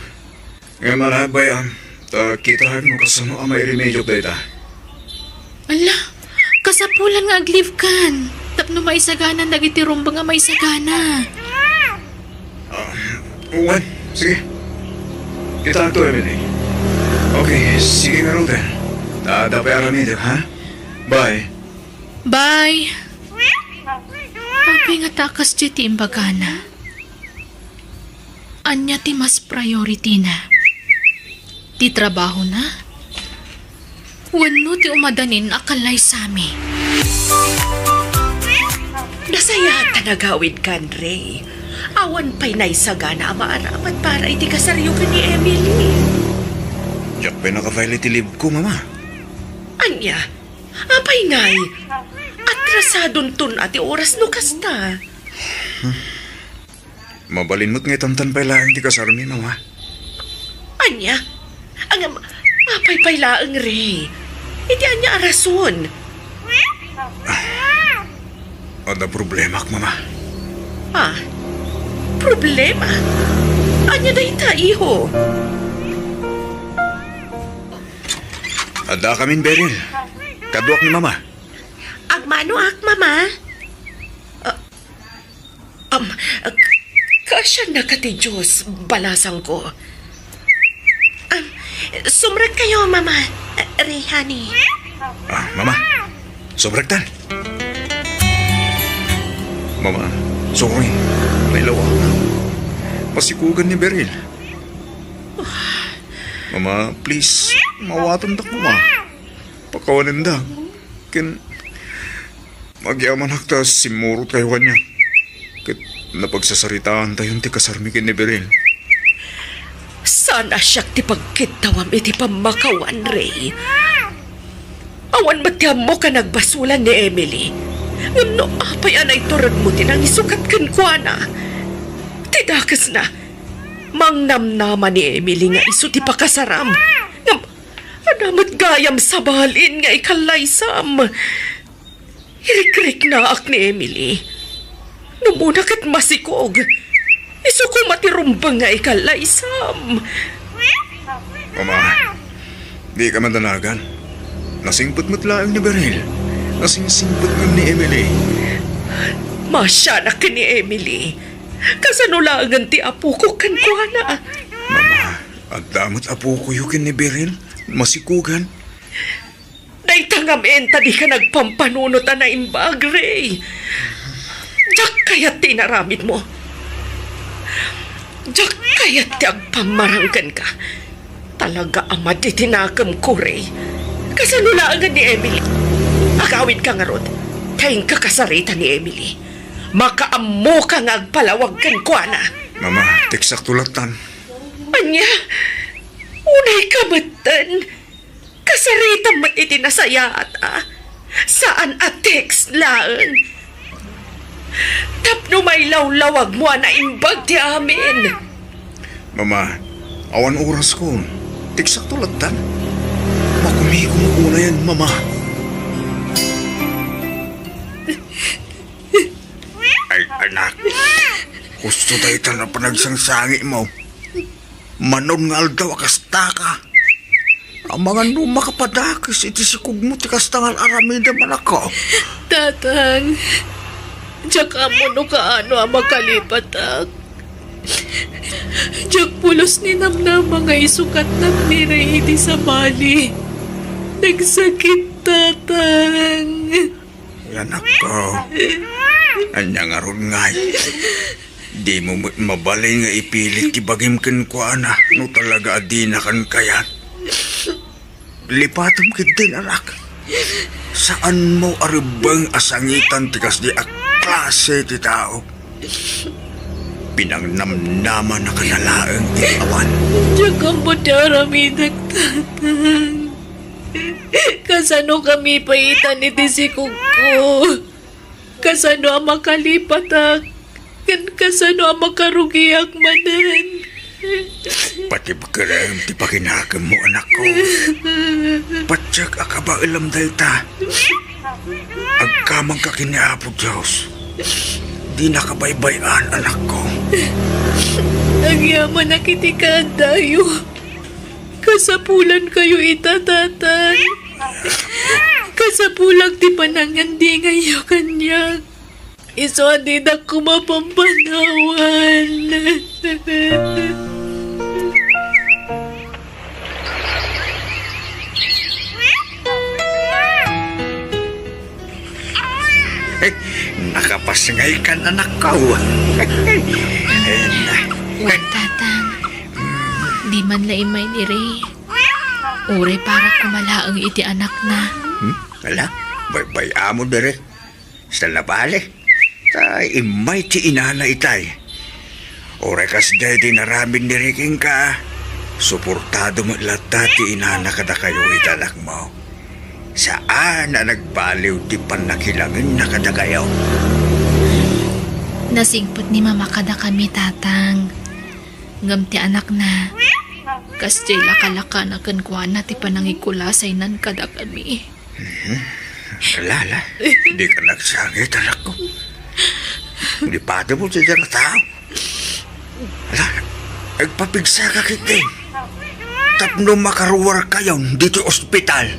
Ngem ania, bay-am, ta kitaem no kasano a mairemediok dayta. Ala, kasapulan nga ag-leave kan. Tapno maisaganan dagiti rumbeng a maisagana. Ah, wen, sige. Kitaento, Emily. Okay, sige ngaruden. Ta adda pay aramidek, ha? Bye. Bye. Apay ngata a kasdiay ti imbagana? Ania ti mas priority na? Ti trabahona? Wenno ti umadanin a kallaysami? Nasayaat ta nagawid kan, Ray. Awan pay naisagana a maaramat para iti kasaryo ken ni Emily. Diak pay naka-file iti leave ko, Mama. Ania? Apay ngay? Atrasadonton a ti oras no kasta. Mabalin met nga itantan pay laeng ti kasarmi, Mama. Ania? Ngem, apay pay laeng, Ray? Iti ania a rason? Adda problemak, Mama. Ah, problema? Ania dayta, iho? Adda kamin, Beryl. Kaduak ni Mama. Agmanoak, Mama. Ah, um, ah, kasano ka ti Diyos, balasangko? Um, sumrekkayo, Mama. Ah, Ray, honey. Ah, Mama. Sumrektan. Mama, sorry. Nailawa. Masikugan ni Beryl. Mama, please. Mawatandak, Mama. Pakawanendak. Ken agyamanak ta simmurotkayo kaniak. Ket napagsasaritaantayon ti kasarmi ken ni Beryl. Saan a siak ti pagkiddawam iti pammakawan, Ray. Awan met ti ammok a nagbasolan ni Emily. Ngem no apay a naituredmo ti nangisukat kenkuana? Ti dakesna, mangnamnama ni Emily nga isu ti pakasaram. Ngem, adda met gayam sabalin nga ikallaysam. Irikriknaak ni Emily. Numona ket masikog. Isu koma ti rumbeng nga ikallaysam. Mama, dika madanagan. Nasingpet met laeng ni Beryl. Nasingsingpet ngem ni Emily. Masianak ken ni Emily. Kasano laengen ti apoko kenkuana? Mama, adda met apokoyo ken ni Beryl. Masikugan. Dayta ngamin ta dika nagpampanunot a naimbag, Ray. Diak kayat ti inaramidmo. Diak kayat ti agpammarangkenka. Talaga a madi ti nakemko, Ray. Kasano laengen ni Emily? Agawidka ngarud. Ta inka kasarita ni Emily. Makaammoka nga agpalawag kenkuana. Mama, teksakto lattan. Ania? Unayka metten. Kasaritam met iti nasayaat a saan a text laeng. Tapno mailawlawagmo a naimbag ti amin. Mama, awan orasko. Teksakto lattan. Makumiko met unayen, Mama. Ay, anak. Husto dayta a panagsangsangitmo. Manon nga aldaw a kastaka. Amangan no makapadakes iti sikogmo ti kasta nga ar-aramidem, anakko. Tatang, diak ammo no kaano a makalipatak. Diak pulos ninamnama nga isukatnak ni Ray iti sabali. Nagsakit, Tatang. Anakko, ania ngarud ngay? Dimo met mabalin nga ipilit ti bagim kenkuana no talaga a dinakan kayat. Lipatem ketdin, anak. Saanmo a rebbeng a sangitan ti kasdi a klase ti tao. Pinangnamnamana kada laeng iti awan. Diak ammo ti aramidek, Tatang. Kasanokami paitan iti sikogko? Kasano a makalipatak? Ken kasano a makarugiak manen? Patibkerem ti pakinakemmo, anakko. Patiek a kabaelem dayta. Agkamangka ken ni Apo Dios. Dinaka baybay-an, anakko. Agyamanak iti kaaddayo. Kasapulankayo ita, Tatang. Kasapulak ti panangandingayyo kaniak. Isu a didak koma pampanawan. Nakapasngaykan, anakko. Wen, Tatang. Di man la immay ni Ray. Uray para koma laeng iti anakna. Hmm? Ala, baybay-am diri. Saan a bale. Ta immay ti inana itay. Uray kasdiay ti inaramid ni Ray kenka, Suportado met latta ti inana kadakayo iti anakmo. Saan a nagbaliw ti pannakilangenna kadakayo. Nasigpet ni Mama kadakami, Tatang. Ngem ti anakna, kasdiay lakalakana kenkuana ti panangikulasaynan kadakami. Mhm. Ala, ala. Dika nagsangit, anakko. Lipatemo ti diay a tao. Ala, agpapigsaka ketdi tapno makaruarkayon ditoy ospital.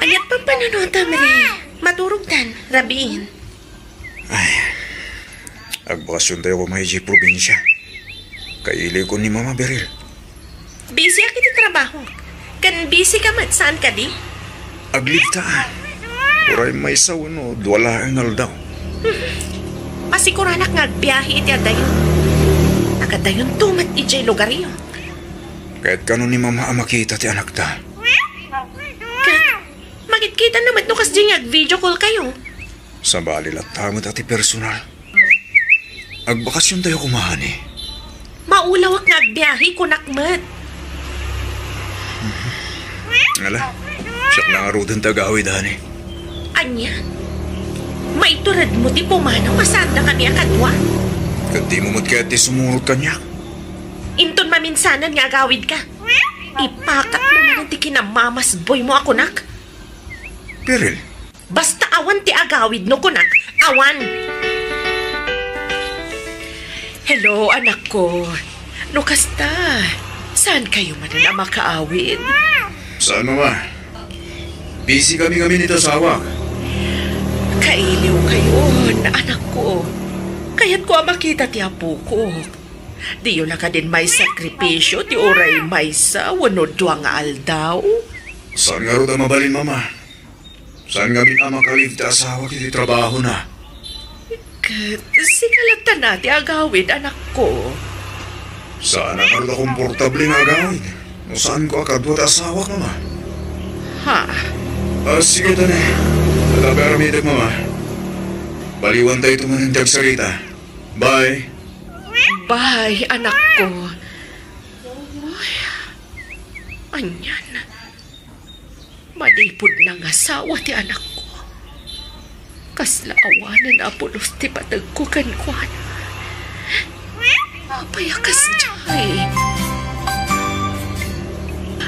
Aniat pampanunotam, Re? Maturogtan, rabiin. Ay, agbakasiontayo koma idiay probinsia. Kailiwko ni Mama, Beryl. Busy ak iti trabaho. Ken busy ka met, saan kadi? Aglibta. Uray maysa wenno dua laeng nga aldaw. Masikuranak nga agbiahe iti adayo. Nagadayonto met idiay lugaryo. Ket kano ni Mama a makita ti anakta? Ket makitkita na met no kasdiay nga ag-video call kayo. Sabali latta met a ti personal. Agbakasiontayo koma, honey. Maulawak nga agbiahe, kunak met. Ala, siak la ngaruden ti agawid, honey. Ania? Maituredmo ti pumanaw a saandakami a kadua? Ket dimo met kayat ti sumurot kaniak? Inton maminsanan nga agawidka, ipakatmo manen ti kinamamasboymo a kunak. Beryl, Basta awan ti agawid no kunak, awan. Hello, anakko. No kasta, saan kayo manen a makaawid? Saan, Mama? Busy kami ngamin iti asawak. Kailiw kayon, anakko. Kayatko a makita ti apokok. Diyo la kadin maisakripisio ti uray maysa wenno dua nga aldaw? Saan ngarud a mabalin, Mama? Saan ngamin a makalive ti asawak iti trabahona? Ket sika latta ti agawid, anakko. Saan a ngarud a komportable nga agawid no saanko a kadua ti asawak, Mama? Ha? Ah, sige, tani. Adda pay aramidek, Mama. Baliwantayto manen ti agsarita. Bye. Bye, anakko. Uy, anian. Manipud nangasawa ti anakko, kasla awanen a pulos ti pategko kenkuana. Apay a kasdiay?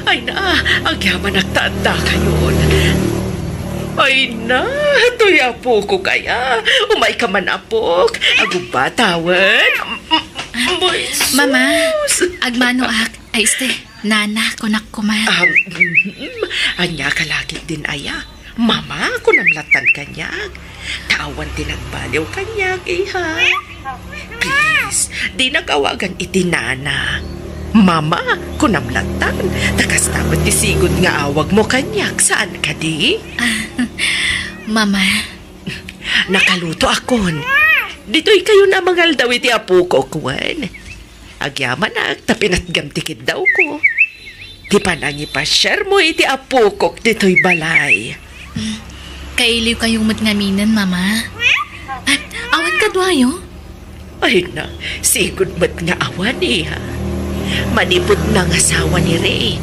Ay na, agyamanak ta addakayon. Ay na, toy apokok aya. Umayka man, apok. Agubbatawen. Mama, agmanoak. Ay, este, nana, kunak koma. Um, mhm. Ania ka la ketdin aya? Mama, kunam lattan kaniak. Ta awan ti nagbaliw kaniak, iha. Please, dinak awagan iti nana. Mama, kunam lattan. Ta kasta met ti sigud nga awagmo kaniak, saan kadi? Ah, Mama. Nakalutoakon. Ditoy kayon a mangaldaw iti apokok, wen. Agyamanak ta pinatgam ti kiddawko. Ti panangipasiarmo iti apokok ditoy balay. Mm, kailiw kayo met ngaminen, Mama. Ah, awan kaduayo? Ay na, sigud met nga awan, iha. Manipud nangasawa ni Ray,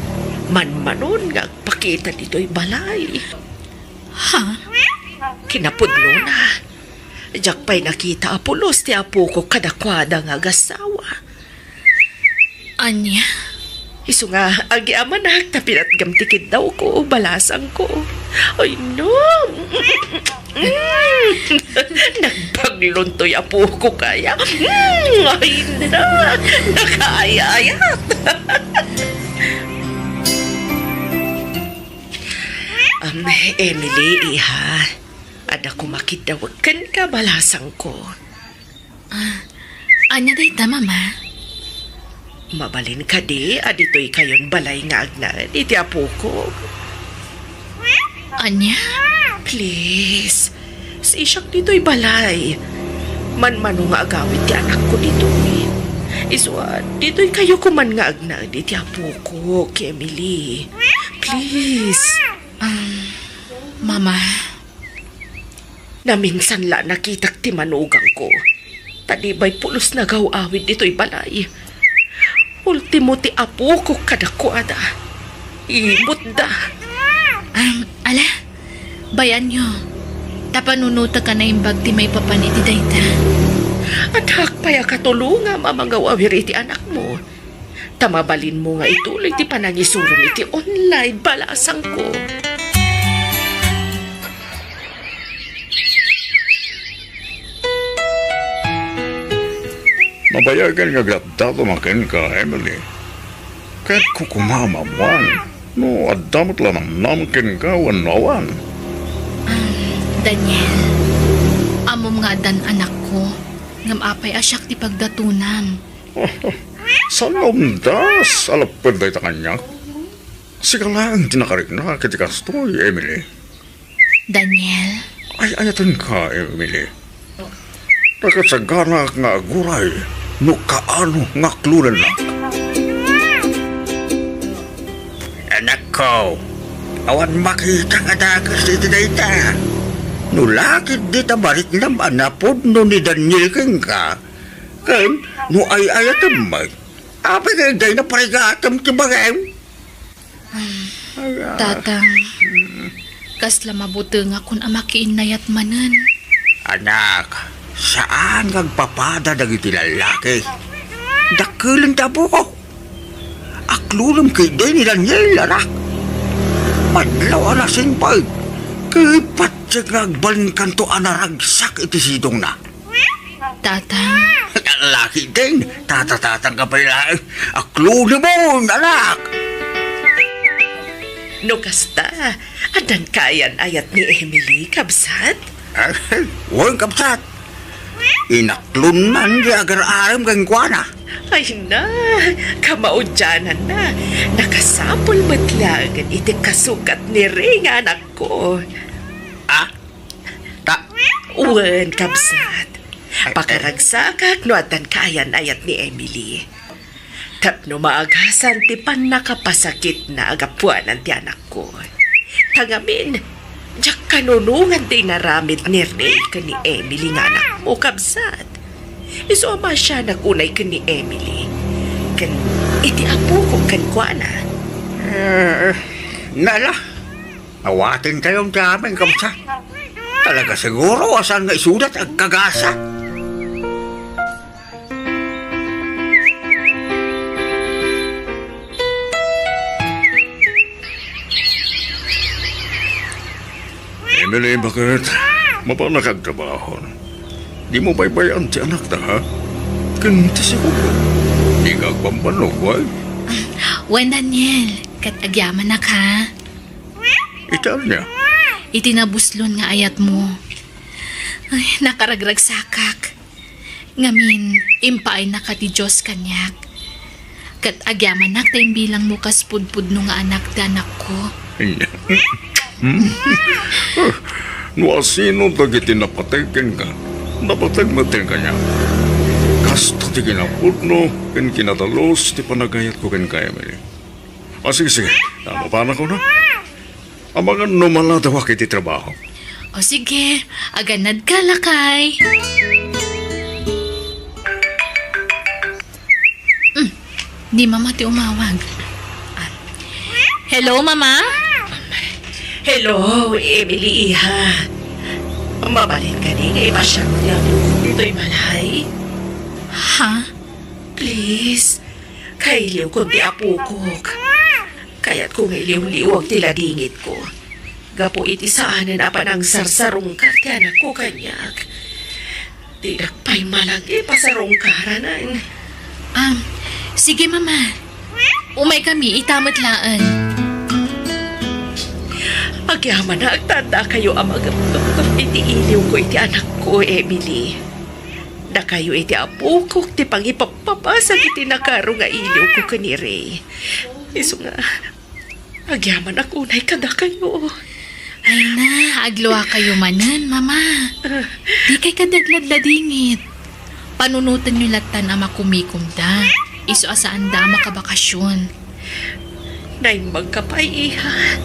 manmanon nga agpakita ditoy balay. Ha? Kinapudnona, diak pay nakita a pulos ti apokok kadakuada nga agassawa. Ania? Isu nga, agyamanak ta pinatgam ti kiddawko, balasangko. Ay, no. Mm. Nagbaglon toy apokok aya. Mm, ay, na. Nakaayayat. Um, Emily, iha. Adda koma kiddawek kenka, balasangko. Ah, ania dayta, Mama? Mabalin kadi a ditoy kayon balay nga agnaed iti apokok? Ania? Please, sisiak ditoy balay. Manmano nga agawid ti anakko ditoy. Isu a, ditoy kayo koman nga agnaed iti apokok, Emily. Please. Um, Mama. Naminsan la nakitak ti manugangko. Ta di bay pulos nagaw-awid ditoy balay. Ultimo ti apokok kadakuada. Ibutda. Am, ala, bayanyo. Ta panunotek a naimbag ti maipapan iti dayta. Addak pay a katulongam a mangawawir iti anakmo. Ta mabalinmo nga ituloy ti panangisurom iti online balasangko. Mabayagen nga agdaduma kenka, Emily. Ket kukumam a ammoan no adda met la namnama kenka wenno awan. Ah, Daniel, ammom nga addan anakko, ngem apay a siak ti pagdatonam? Saan nga umdas a lapped dayta kaniak? Sika laeng ti nakariknak iti kastoy, Emily. Daniel? Ay-ayatenka, Emily. Nakasaganak nga aguray no kaano nga aklonennak. Anakko, awan makita nga dakes iti dayta. No la ketdi ta mariknam a napudno ni Daniel kenka, ken no ay-ayatem met, apay nga dayta parigatem ti bagim? Ay, ah. Tatang, kasla mabutengakon a makiinnayat manen. Anak, saan nga agpapada dagiti lallaki. Dakkelenta a buok. Aklonem ketdi ni Daniel, anak. Madlaw a nasingpet, ket patse nga agbalinkanto a naragsak iti sidongna. Tatang. Laki din. Tatatatang ka pay laeng. Aklonemon, anak! No kasta, addan kayan-ayat ni Emily, kabsat? Ay, wen, kabsat. Inaklonnan di agar-arem kenkuana. Ay na, kamaudiananna. Nakasapul met laengen iti kasukat ni Ray nga anakko. Ah? Ta- Wen, kabsat. Ay, ay. Pakaragsakak no addan kayan-ayat ni Emily. Tapno maagasan ti pannakapasakitna a gapuanan ti anakko. Ta ngamin, diak kanunongan ti inaramid ni Ray ken ni Emily nga anakmo, kabsat. Isu a maasianak unay ken ni Emily. Ken iti apokok kenkuana. Eh, nala. Awatentayon ti amin, kabsat. Talaga siguro a saan nga isuda ti agkagasa. Emily, baket? Mapanak agtrabaho. Dimo baybay-an ti anakta, ha? Ken ti siguro, dika agbambannog, wen? Wen, Daniel, ket agyamanak, ha? Iti ania? Iti nabuslon nga ayatmo. Ay, nakaragragsakak. Ngamin, impaaynaka ti Dios kaniak. Ket agyamanak ta imbilangmo kas pudpudno nga anak ti anakko. Hmm. No asino dagiti napateg kenka, napateg met kenka kaniak. Kasta ti kinapudno ken kinadalus ti panagayatko kenka, Emily. Ah, sige, sige. Ah, mapanak unay. Amangan no maladawak iti trabaho. O sige, aganadka, lakay. Mm, ni Mama ti umawag. Ah. Hello, Mama? Hello, Emily, iha. Mabalin kadi nga ipasiarmo ti apokok ditoy balay? Ha? Please, kailiwkon ti apokok. Kayatko nga iliwliwag ti ladingitko. Gapu iti saanen a panangsarsarungkar ti anakko kaniak. Dinak pay malang ipasarungkaranan. Ah, sige, Mama. Umaykami ita met laeng. Agyamanak ta addakayo a magepgep iti iliwko iti anakko, Emily. Dakayo iti apokok ti pangipapabasag iti nakaro nga iliwko ken ni Ray. Isu nga, agyamanak unay kadakayo. Ay na, agluakayo manen, Mama. Ah. Dikay kadi agladladingit. Panunotenyo lattan a makumikomda. Isu a saanda a makabakasyon. Naimbagka pay, iha.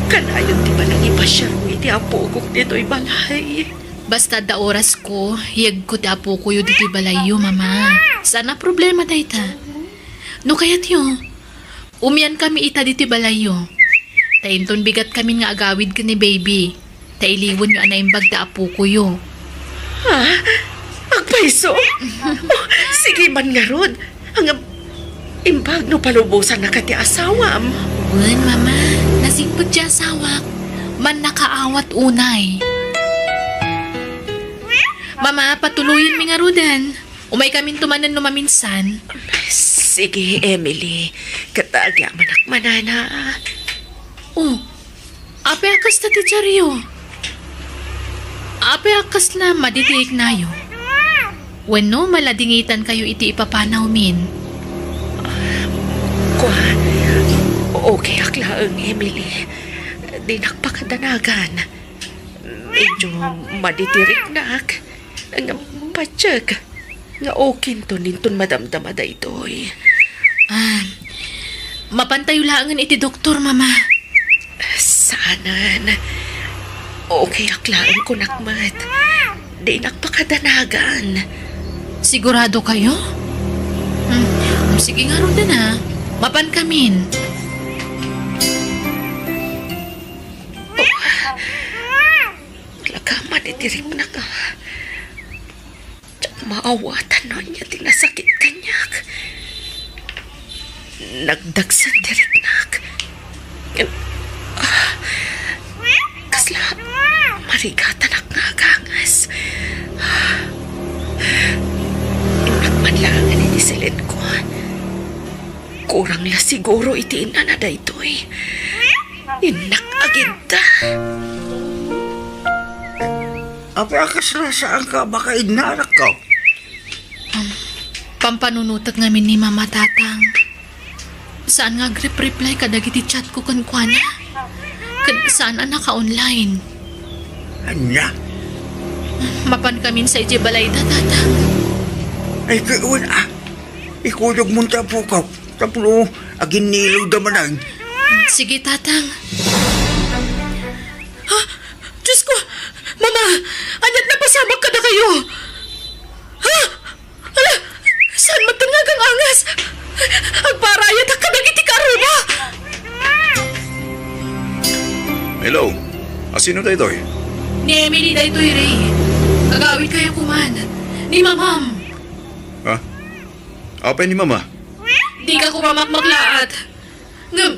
Kanayon ti panangipasiarmo iti apokok ditoy balay. Basta adda orasko, yegko ti apokoyo ditoy balayyo, Mama. Saan a problema dayta. No kayatyo, umiankami ita ditoy balayyo. Ta inton bigatkamin nga agawid ken ni Baby, ta iliwenyo a naimbag ti apokoyo. Ha? Agpayso? Oh, sige man ngarud. Ngem, imbag no palubosannaka ti asawam. Wen, Mama. Nasingpet ti asawak. Mannakaawat unay. Mama, patuloyenmi ngaruden. Umaykaminto manen no maminsan. Sige, Emily. Ket agyamanak manana. Oh, apay a kasta ti diaryo? Apay a kasla madi ti riknayo? Wenno maladingitankayo iti ipapanawmin? Kuan, okay ak laeng, Emily. Dinak pakadanagan. Medyo madi ti riknak. Ngem patiek nga okinton inton madamdama daytoy. Ah, mapantayo laengen iti doktor, Mama. Saanen. Okay ak laeng kunak met. Dinak pakadanagan. Sigurado kayo? Hmm, sige ngaruden a. Mapankamin. Oh, talaga man iti riknak a. Diak maawatan no ania ti nasakit kaniak. Nagdagsen ti riknak. Ah, kasla marigatanak nga agangas. Innak man laengen iti silenko. Kurang la siguro iti inana daytoy. Innak agidda. Apay a kasla saanka a makainna, anakko? Um, pampanunotek ngamin ni Mama, Tatang. Saan nga agrep-reply kadagiti chatko kenkuana. Ken saan a naka-online. Ania? Mapankamin sa idiay balayda, Tatang. Ay, kawan, ah. Ikuyogmon ti apok. Tapno aginnilawda manen. Sige, Tatang. Ha? Diosko! Mama! Ania't napasamak kadakayo? Ha? Ala! Saan met nga agangas? Agparayatak kadagiti karruma! Hello? Asino daytoy? Ni Emily daytoy, Ray. Agawidkayo kuman. Ni Mamam. Ha? Apay ni Mama? Dika kumamakmaklaat. Ngem,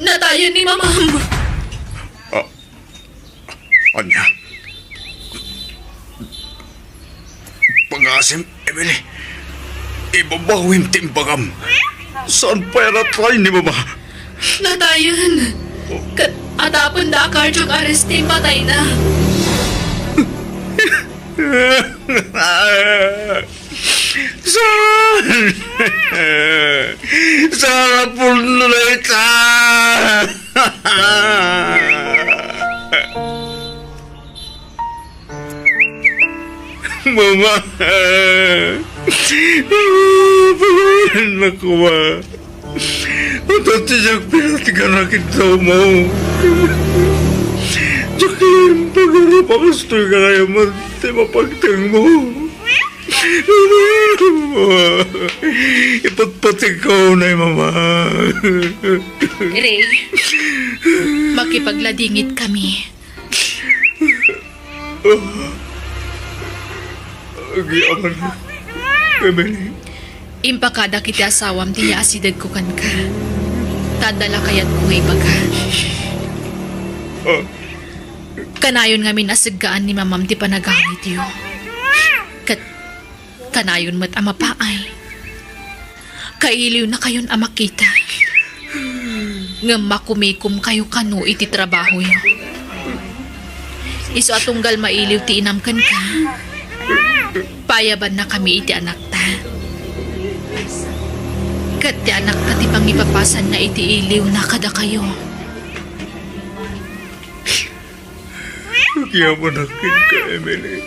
natayen ni Mamam. Ah, ania? Pangasim, Emily. Ibabawim ti imbagam. Saan pay a natay ni Mama? Natayen. Ket adda pay a cardiac arrest ti patayna. Saan? Saan a pudno dayta? Mama! Pagawidnak, Ma. Adda ti diak pinatgan a kidawmo. Diak laeng pagarup a kastoy nga kayat met ti mapagtengmo. Ipatpategko unay, Mama. Ray, makipagladingitkami. Agyamanak, Emily. Impakadak iti asawam ti naasidegko kenka. Ta adda la kayatko nga ibaga. Ah. Kanayon ngamin a seggaan ni Mamam ti panagawidyo. Ket kanayon met a mapaay. Kailiwnakayon a makita. Ngem makumikomkayo kano iti trabahoyo. Isu a tunggal mailiw ti inam kenka, payabannakami iti anakta. Ket ti anakta ti pangipapasanna iti iliwna kadakayo. Agyamanak kenka, Emily.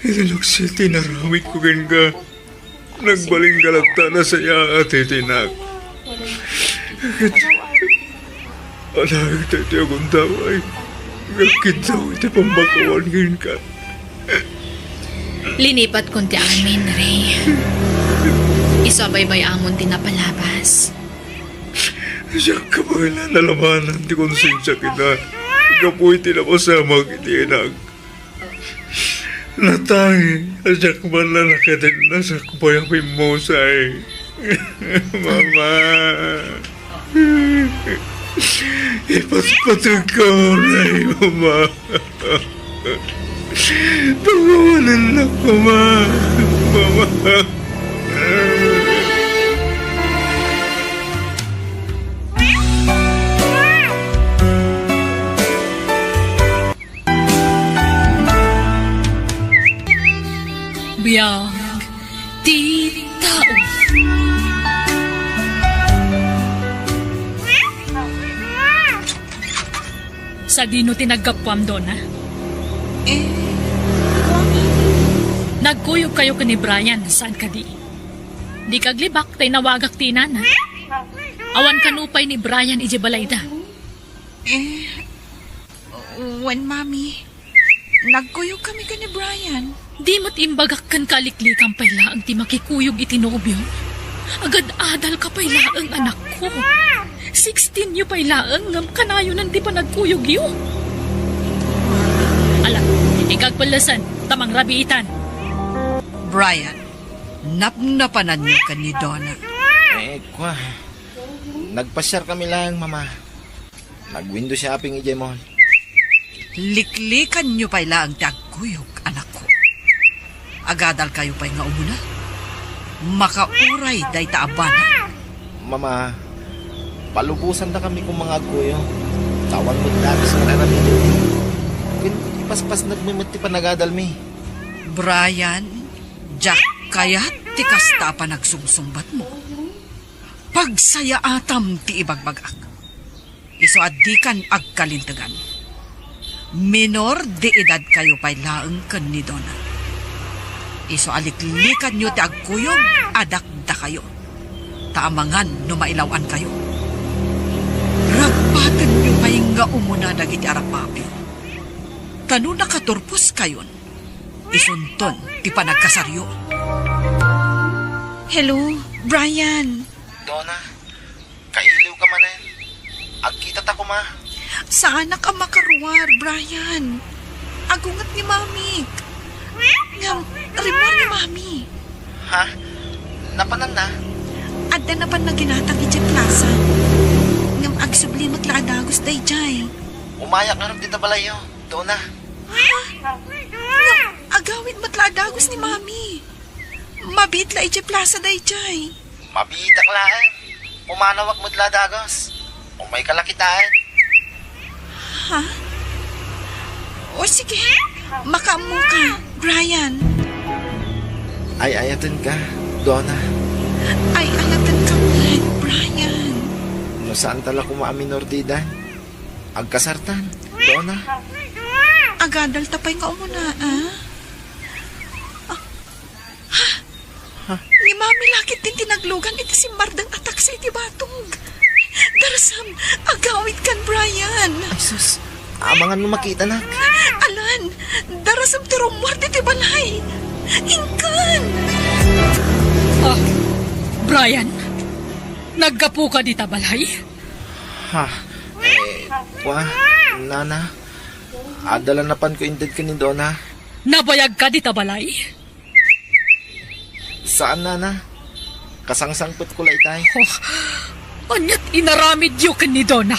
Iti naksi ti inaramidko kenka, nagbalin ka latta a nasayaat iti inak. Ket, Alaek daytoy a gundaway nga agkiddaw iti pammakawan kenka. Linipatkon ti amin, Ray. Isu a baybay-amon ti napalabas. Diak kabaelan a labanan ti konsensiak ita gapu iti napasamak iti inak. Natay, diak man la nakadenna sakbay a pimmusay. Mama. Ipatpategka unay, Mama. Pagawanan na, Mama. Mama. Biag ti tao. Sadino ti naggapuam, Donna? Eh, kuan. Nagkuyogkayo ken ni Brian, saan kadi? Dika aglibak ta inawagak ti inana. Awan kano pay ni Brian idiay balayda. Eh, wen, Mami. Nagkuyog kami ken ni Brian. Di met imbagak kenka a liklikam pay laeng ti makikuyog iti nobiom? Agad-adalka pay laeng, anakko. Sixteen yo pay laeng ngem kanayonan ti panagkuyogyo. Ala, inka agpellesen ta mangrabiitan. Brian, napnapananyo ken ni Donna? Eh, kua. Nagpasiar kami laeng, Mama. Nag-window shopping idiay mall. Liklikanyo pay laeng ti agkuyog, anakko. Agadalkayo pay nga umuna. Makauray dayta a banag. Mama, palubosandakami koma nga agkuyog. Ta awan met dakes nga aramidem. Ken ipaspasnagmi met ti panagadalmi. Brian, diak kayat ti kasta a panagsumsungbatmo. Pagsayaatam ti ibagbagak. Isu a dikan agkalintegan. Minor de edadkayo pay laeng ken ni Donna. Isu a liklikanyo ti agkuyog a dakdakayo. Ta amangan no mailaw-ankayo. Ragbatenyo pay nga umuna dagiti arapapio. Ta no nakaturposkayon, isunton ti panagkasaryo. Hello, Brian. Donna, kailiwka manen. Agkitata koma. Saanak a makaruar, Brian. Agunget ni Mamik. Ngem, rimmuar ni Mami. Ha? Napananna? Adda napanna ginatang idiay plaza. Ngem agsubli met la a dagus daydiay. Umayak ngarud dita balayyo, Donna. Ha? Ngem agawid met la a dagus ni Mami. Mabiit la idiay plaza daydiay. Mabiitak laeng. Pumanawak met la a dagus. Umayka la kitaen. Ha? O sige, makaammoka, Brian. Ay-ayatenka, Donna. Ay-ayatenka met, Brian. No saanta la koma a minor de edad, agkasartan, Donna. Agadalta pay nga umuna, a? Ah. Ha? Ha? Ni Mami la ketdin ti naglugan iti simmardeng a taksi iti batog. Darasem, agawidkan, Brian. Ay, sus. Amangan no makitanak. Alan, darasem ti rummuar ditoy balay. Inkan! Ah, Brian, naggapuka dita balay? Ha? Eh, kua, Nana. Adda la napanko inted ken ni Donna. Nabayagka dita balay? Saan, Nana. Kasangsangpetko la itay. Oh, aniat inaramidyo ken ni Donna?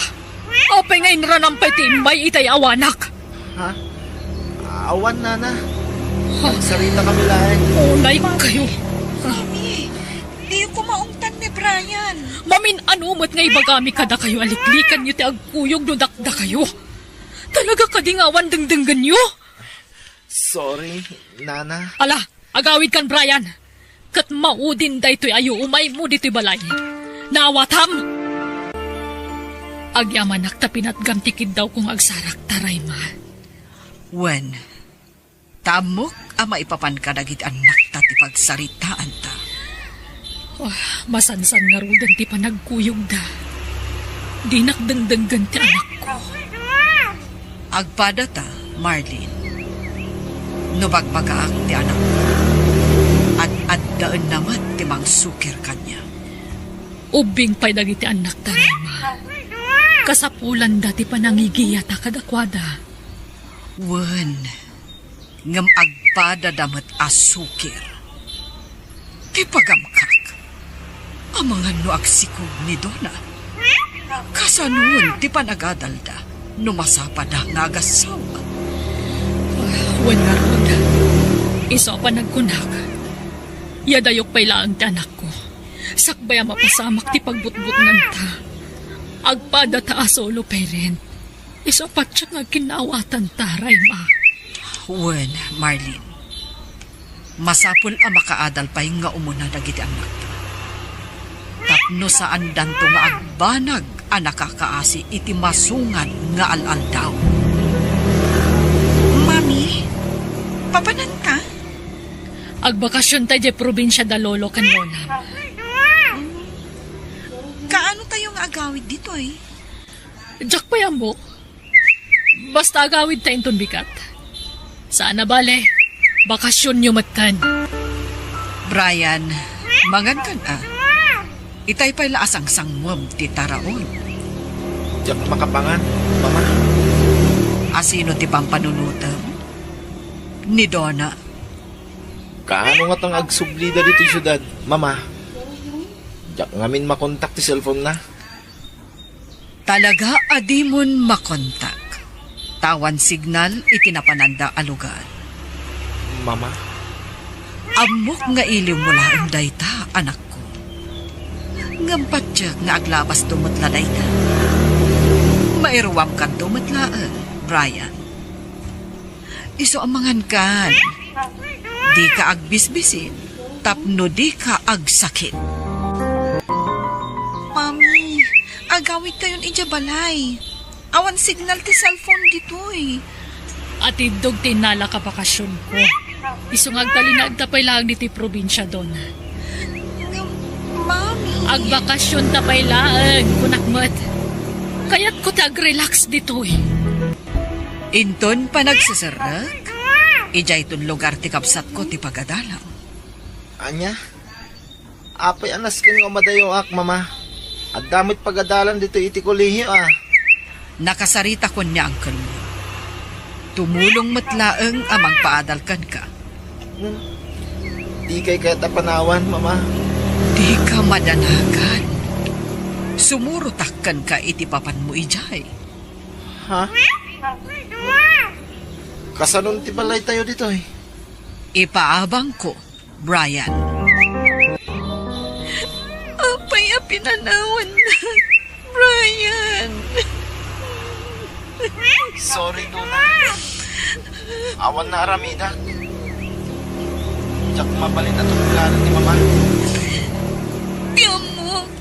Apay nga inranam pay ti immay itay awanak? Ha? Awan, Nana. Ha? Nagsarita kami laeng. Unay kayo. Mami, diyo koma ungtan ni Brian. Mamin-ano met nga ibagami kadakayo a liklikanyo ti agkuyog no dakdakayo? Talaga kadi nga awan dengdenggenyo? Sorry, Nana. Ala, agawidkan, Brian. Ket maudin daytoy a yuumaymo ditoy balay. Naawatam? Agyamanak ta pinatgam ti kiddawko nga agsarakta, Rayma. Wen, ta ammok a maipapanka dagiti annakta ti pagsaritaanta. Oh, masansan ngaruden ti panagkuyogda. Dinak dengdenggen ti anakko. Agpadata, Marlene. No bagbagaak ti anakko, ad-addaenna met ti mangsukir kaniak. Ubbing pay dagiti annakta, Rayma. Kasapulanda ti panangigiyata kadakuada. Wen, ngem agpadada met a sukir. Ti pagamkak, amangan no agsikog ni Dona. Kasanon ti panagadalda no masapada nga agassawa? Wen ngarud, isu a panagkunak, yadayok pay laeng ti anakko. Sakbay a mapasamak ti pagbutbutnganta, agpadata a solo parent. Isu a patiek nga agkinnaawatanta, Rayma. Wen, Marlene. Masapul a makaadal pay nga umuna dagiti annakta. Tapno saandanto nga agbanag a nakakaasi iti masungad nga al-aldaw. Mami, papananta? Agbakasionta idiay probinsia da lolo ken lola. Kaano tayo nga agawid ditoy? Diak pay ammo. Basta agawidta inton bigat. Saan a bale, bakasionyo metten. Brian, mangankan a. Itay pay la a sangsangmem ti taraon. Diak makapangan, Mama. Asino ti pampanunotem? Ni Dona. Kaano ngata nga agsublida ditoy siudad, Mama? Diak ngamin makontak ti cellphone na. Talaga a dimon makontak. Awan signal iti napananda a lugar. Mama? Ammok nga iliwmo laeng dayta, anakko. Ngem patiek nga aglabasto met la dayta. Mairuamkanto met laeng, Brian. Isu a mangankan. Dika agbisbisin tapno dika agsakit. Mami, agawidtayon idiay balay. Awan signal ti cellphone ditoy. Atiddog ti innalak a bakasionko. Isu nga agtalinaedta pay laeng ditoy probinsia, Dona. Ngem, Mami. Agbakasionta pay laeng, kunak met. Kayatko ti agrelax ditoy. Inton panagseserrek, idiayton lugar ti kabsatko ti pagadalam. Ania? Apay a nasken nga umadayoak, Mama? Adda met pagadalan ditoy iti kolehio, a. Nakasaritakon ni Uncle mo. Tumulong met laeng a mangpaadal kenka. Hmm. Dikay kayat a panawan, Mama. Dika madanagan. Sumurotak kenka iti papanmo idiay. Ha? Kasanon ti balaytayo ditoy? Ipaabangko, Brian. Apay a pinanawannak, Brian? Sorry, Dona. Awan naaramidak. Diak mabalin a tutugalan ni Mama. Ti ammok,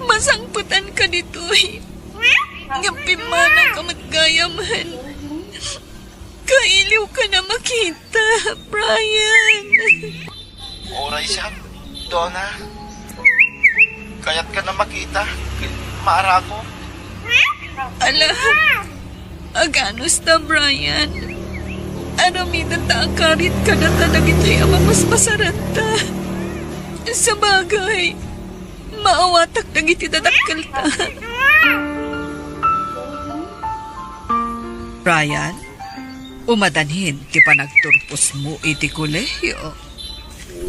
masangpetanka ditoy. Ngem pimmanawka met gayamen. Kailiwkan a makita, Brian. Uray siak, Dona. Kayatkan a makita ken maarako. Ala, aganusta, Brian. Aramidenta a karit kadata dagitoy a mapaspasaranka. Sabagay, maawatak dagiti dadakkelta. Brian, umadanhin ti panagturposmo iti kolehio.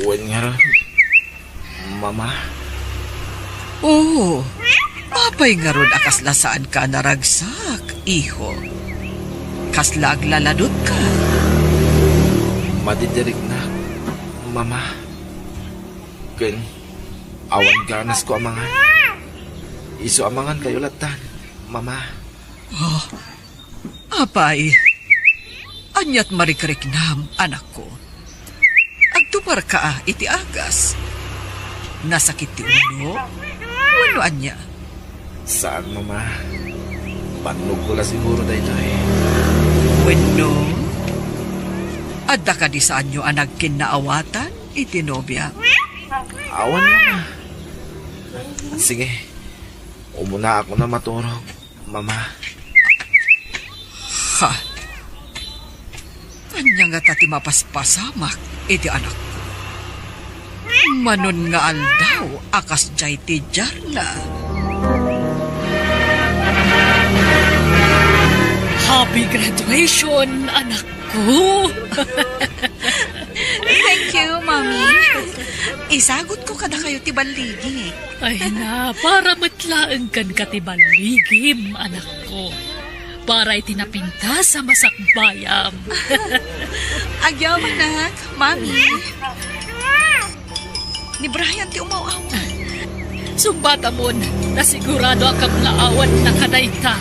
Wen ngarud, Mama. Oo, apay ngarud a kasla saanka a naragsak, iho? Kasla aglaladutka? Madidiriknak, Mama. Ken awan ganasko a mangan. Isu a mangankayo lattan, Mama. Oh, apay, aniat marikriknam, anakko? Agtuparka a iti agas? Nasakit ti ulo? Wenno ania? Saan, Mama. Bannogko la siguro daytoy. Wenno, adda kadi saanyo a nagkinnaawatan iti nobia? Awan, Mama. Sige. Umuna ako na maturog, Mama. Ha? Ania ngata ti mapaspasamak iti anakko? Manon nga aldaw a kasdiay ti diarna. Happy graduation, anakko! Thank you, Mommy. Isagutko kadakayo ti balligi. Ay na, para met laeng kenka ti balligim, anakko. Para iti napintas a masakbayam. Agyamanak, Mommy. Ni Brian ti umaw-awan. Sungbatamon, nasigurado a kablaawanna kadayta.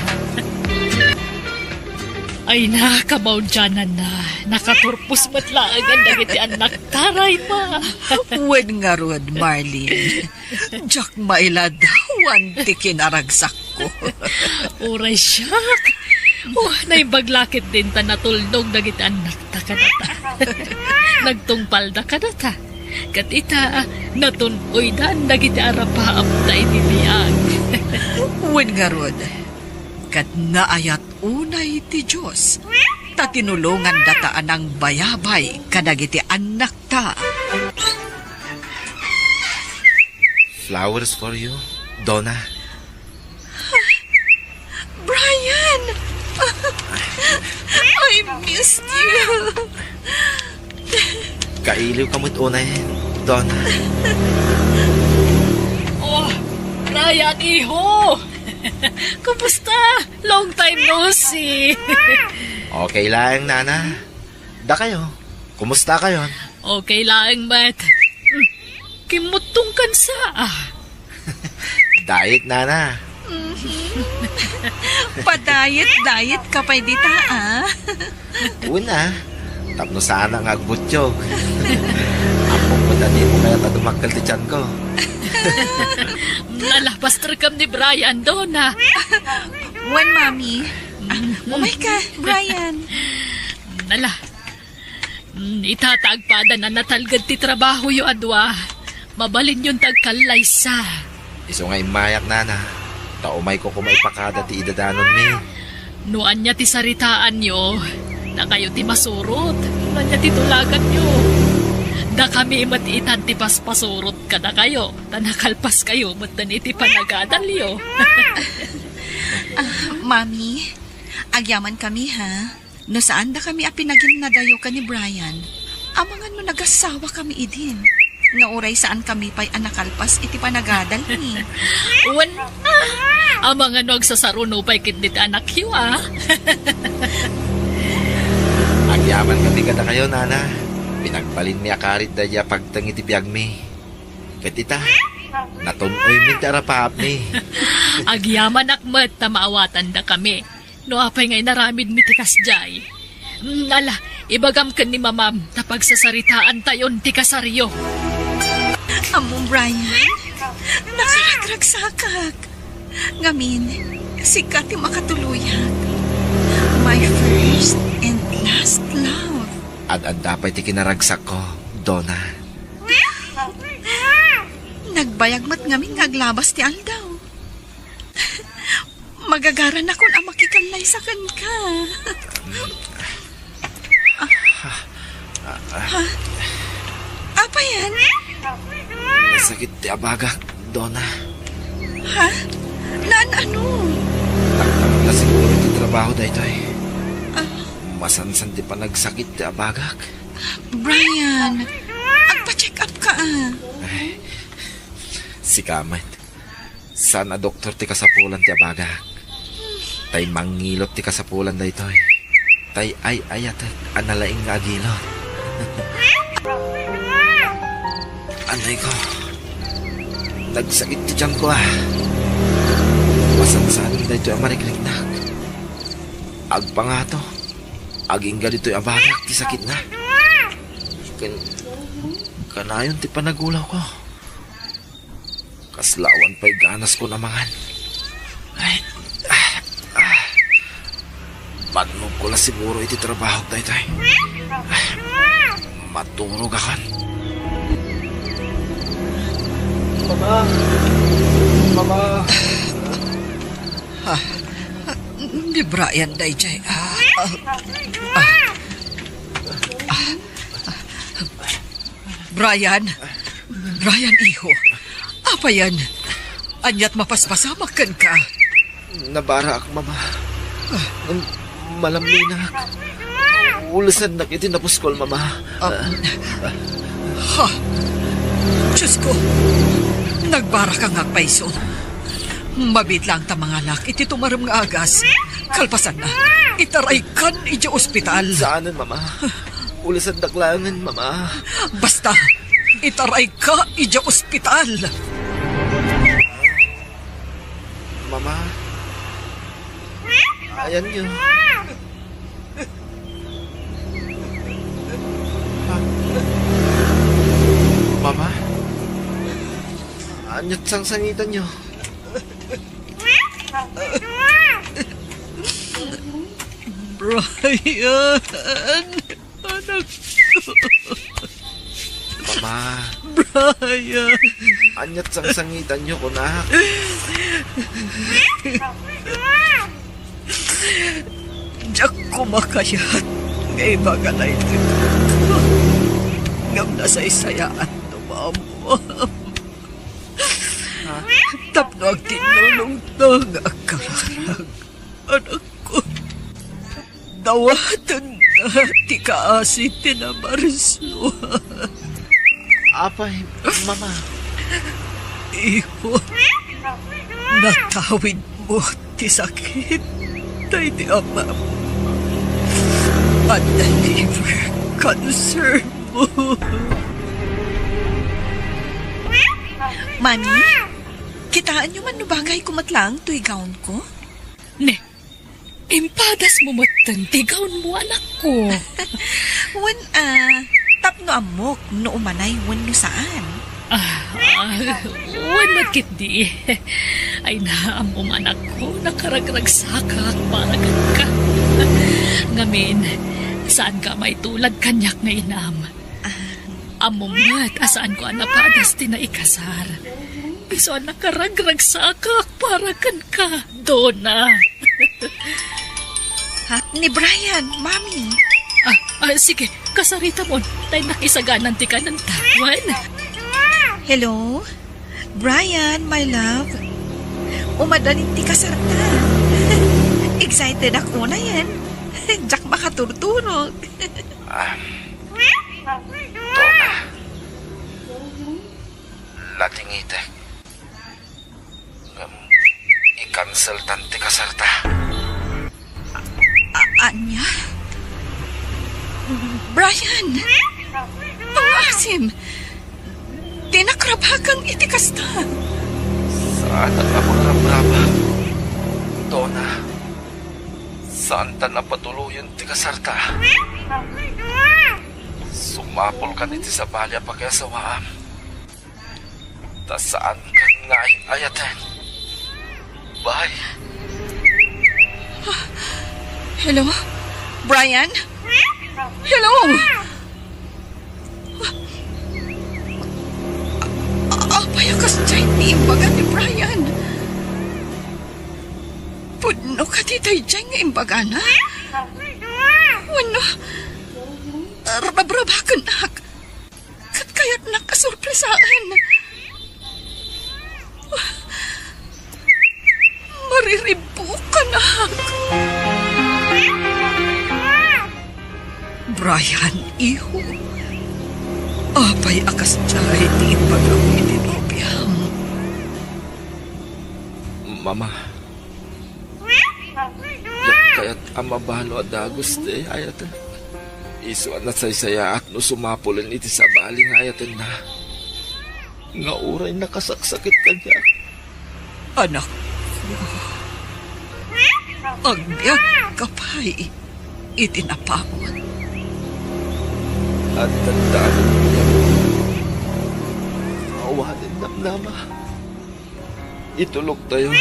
Ay na, kamaudiananna, nakaturpos met laeng dagiti annakta, Rayma. Wen ngarud, Marlene. Diak mailadawan ti kinaragsakko. Uray siak. Oh, naimbag la ketdin ta natulnog dagiti annakta kadata. Nagtungpalda kadata. Ket ita, natun-oydan dagiti arapaapda iti biag. Wen ngarud, ket naayat unay ti Dios, ta tinulongandata a nangbayabay kadagiti annakta. Flowers for you, Donna. Brian! I missed you. Kailiwka met unay, Donna. Oh, Brian, iho! Kumusta? Long time no see. Okay lang, Nana. Dakayo, kumusta kayon? Okay laeng met. Hmm, kimmuttongkan sa, ah. Diet, Nana. Mhm. Pa-diet-diet ka pay dita, ah. Una, tapno saan nga agbutiog. Ammok met a dimo kayat a dumakkel ti tianko. Nalabas terkem ni Brian, Donna. Wen, Mami. Ah, umayka, Brian. Nala. Mm, ita ta agpadan a natalged ti trabahoyo a dua. Mabalinyon ti agkallaysa. Isu nga immayak, Nana, ta umayko koma ipakada ti idadanonmi. No ania ti saritaanyo, dakayo ti masurot. No ania ti tulaganyo, dakami met itan ti paspasurot kadakayo, ta nakalpaskayo metten iti panagadalyo. Ah, Mami, agyamankami, ha? No saan dakami a pinaginnadayo ken ni Brian, amangan no nagasawakami idin, nga uray saankami pay a nakalpas iti panagadalmi. Wen, ah, amangan no agsasaruno pay ketdi ti anakyo, ah. Agyamankami kadakayo, Nana. Pinagbalinmi a karit daydi a pagteng iti biagmi. Ket ita, natun-oymi ti arapaapmi. Agyamanak met ta maawatandakami. No apay nga inaramidmi ti kasdiay? Mm, ala, ibagam ken ni Mamam ta pagsasaritaantayon ti kasaryo. Ammom, Brian, nakaragragsakak. Ngamin, sika ti makatuloyak. My first and last love. Ad-adda pay ti kinaragsakko, Donna. Nagbayag met ngamin nga aglabas ti aldaw. Magagaranakon a makikallaysa kenka. Ha? Apay yan? Nasakit ti abagak, Donna. Ha? Naan ano? Nagtangka siguro ti trabaho daytoy. Ah. Masansan ti panagsakit ti abagak. Brian, agpa-check up ka, ah. Ay, sika met. Saan a doktor ti kasapulan ti abagak. Tay mangilot ti kasapulan daytoy. Tay ay-ayatek a nalaing nga agilot. Anay ko. Nagsakit ti tiyanko, ah. Masansanen daytoy a marikriknak. Agpangato. Agingga ditoy abagak ti sakitna. Ken, kanayon ti panagulawko. Kasla awan pay ganaskon a mangan. Ay, ah, ah. Patnogko la siguro iti trabahok daytoy. Ah, maturogakon. Mama! Mama! Ah, ni Brian daydiay. Ah, ah, ah, ah. Brian? Brian, iho. Apayen? Ania't mapaspasamak kenka? Nabarak, Mama. Ngem malamlinak. Ulesannak iti napuskol, Mama. Ah. Ha? Diosko, nagbaraka nga agpayso. Mabiit laeng ta mangalak iti tumarem nga agas. Kalpasanna, itaraykan idiay ospital. Saanen, Mama. Ulesannak laengen, Mama. Basta, itarayka idiay ospital. Mama. Ayanyo. Ha? Mama? Ania't sangsangitanyo? Brian! Anak ko. Mama. Brian. Ania't sangsangitanyo, kunak? Diak koma kayat nga ibaga daytoy kenka. Ngem nasaysayaatno, Mama. Ha? Tapno agtinnulongta nga agkararag. Anakko, dawatenta ti kaasi ti namarsua. Apay, Mama? Iho, natawidmo ti sakit daydi amam. Adda liver cancer mo. Mami, kitaenyo man no bagayko met laeng toy gownko? Ne, Impadasmo metten ti gownmo, anakko. Wen a, tapno ammok no umanay wenno saan. Ah, ah, wen met ketdi. Ay, na, ammom, anakko, nakaragragsakak para kenka. Ngamin, saanka a maitulad kaniak nga inam. Ammom met a saanko a napadas ti naikasar. Isu a nakaragragsakak para kenka, Dona. Ha? Ni Brian, Mami. Ah, ah, sige, kasaritamon. Tay nakisaganan ti kanenta. Wen? Hello? Brian, my love. Umadalin ti kasarta. Excited ako na yan. Diak makaturturog. Ah, Dona, latingitek. Ngem i-canceltan ti kasarta. A-, ania? Brian! Pangasim! Dina rabrabakan iti kasta. Saanak a mangrabrabak, Dona. Saantan a patuloyen ti kasarta. Sumapulkan iti sabali a pakiasawaam. Ta saankan nga ay-ayaten. Bye. Hello? Brian? Hello? A-, apay a kasdiay ti imbaga ni Brian? Pudno kadi daydiay nga imbagana? Wenno, rabrabakennak ket kayatnak a sorpresaen? Mariribukanak. Brian, iho, apay a kasdiay ti imbagam iti nobiam? Mama, diak kayat a mabalo a dagus ti ay-ayaten. Isu a nasaysayaat no sumapulen iti sabali nga ayatenna. Nga uray nakasaksakit kaniak. Anakko, agbiagka pay iti napaut. Adda danum ti biag. Awanen namnama. Ituloktayo.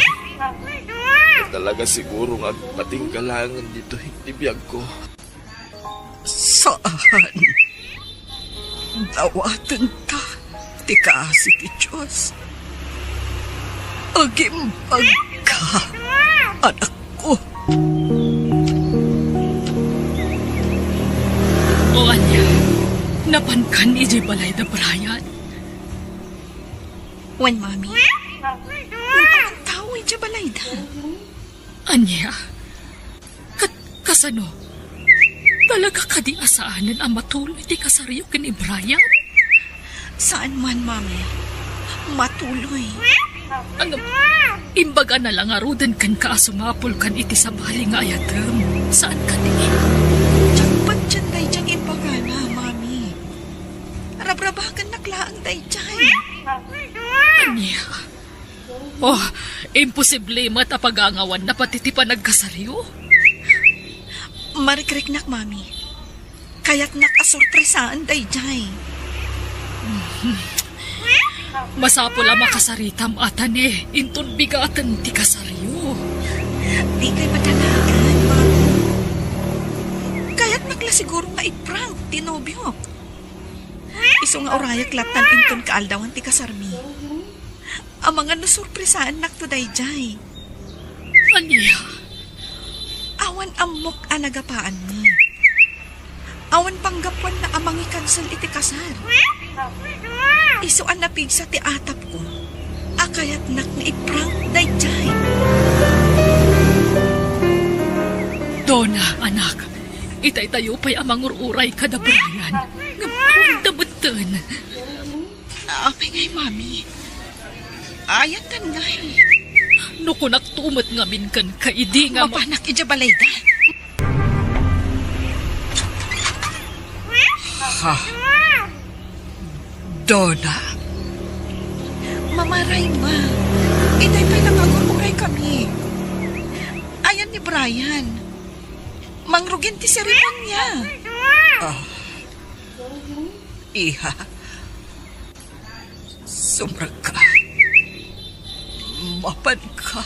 Talaga siguro nga agpatingga laengen ditoy ti biagko. Saan. Dawatenta ti kaasi ti Dios. Agimbagka. Anakko. O ania, napankan idiay balay da Brian? Wen, Mami. Wen, awan tao idiay balayda. Ania? Kat-, kasano? Talaga kadi a saanen a matuloy ti kasaryo ken ni Brian? Saan man, Mami. Matuloy. Ngem, imbagana la ngaruden kenka a sumapulkan iti sabali nga ayatem. Saan kadi? Diak patien daydiay nga imbagana, Mami. Rabrabakennak laeng daydiay. Ania? Oh, imposible met a pagangawanna pati ti panagkasaryo. Marikriknak, Mami. Kayatnak a sorpresaen daydiay. Masapul a makasaritam, Atane, inton bigaten ti kasaryo. Dikay madanagan, Mami. Kayatnak la siguro nga i-prank ti nobiok. Isu nga urayak lattan inton kaaldawan ti kasarmi. Amangan no sorpresaennakto daydiay. Ania? Awan ammok a nagapaanmi. Awan panggapuanna a mangikansel iti kasar. Isu a napigsa ti atapko a kayatnak nga i-prank daydiay. Donna, anak, itaytayo pay a mangur-uray kada Brian. Ngem awan da metten. Apay ngay, Mami? Ayaten ngay. No kunakto met ngamin kenka idi nga ma- Mapanak idiay balayda. Ha? Donna? Mama Rayma, itay pay la nga agur-uray kami. Ayan ni Brian. Mangrugin ti seremonia. Ah. Iha, sumrekka. Mapanka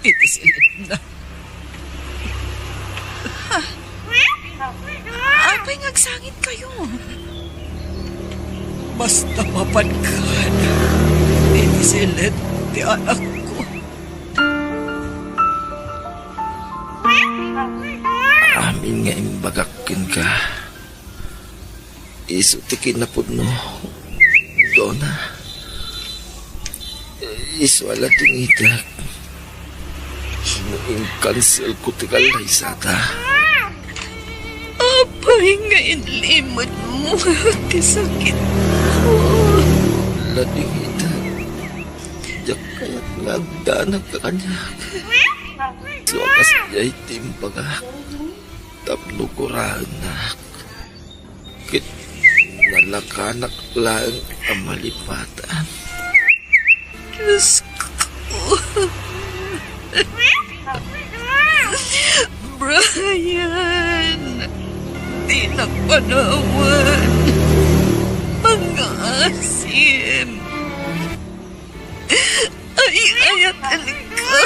iti silitna. Ha? Apay nga agsangitkayo? Basta mapankan iti silit ti anakko. Amin nga imbagak kenka, isu ti kinapudno, Donna. Isu a ladingitek no inkanselko ti kallaysata. Apay nga inlimedmo ti sakitko? Ladingitek, diak kayat nga agdanag ka kaniak. Isu a kasdiay ti imbagak tapno guraennak. Ket nalakanak laeng a malipatan. Diosko. Brian, dinak panawan. Pangngaasim. Ay-ayatenka.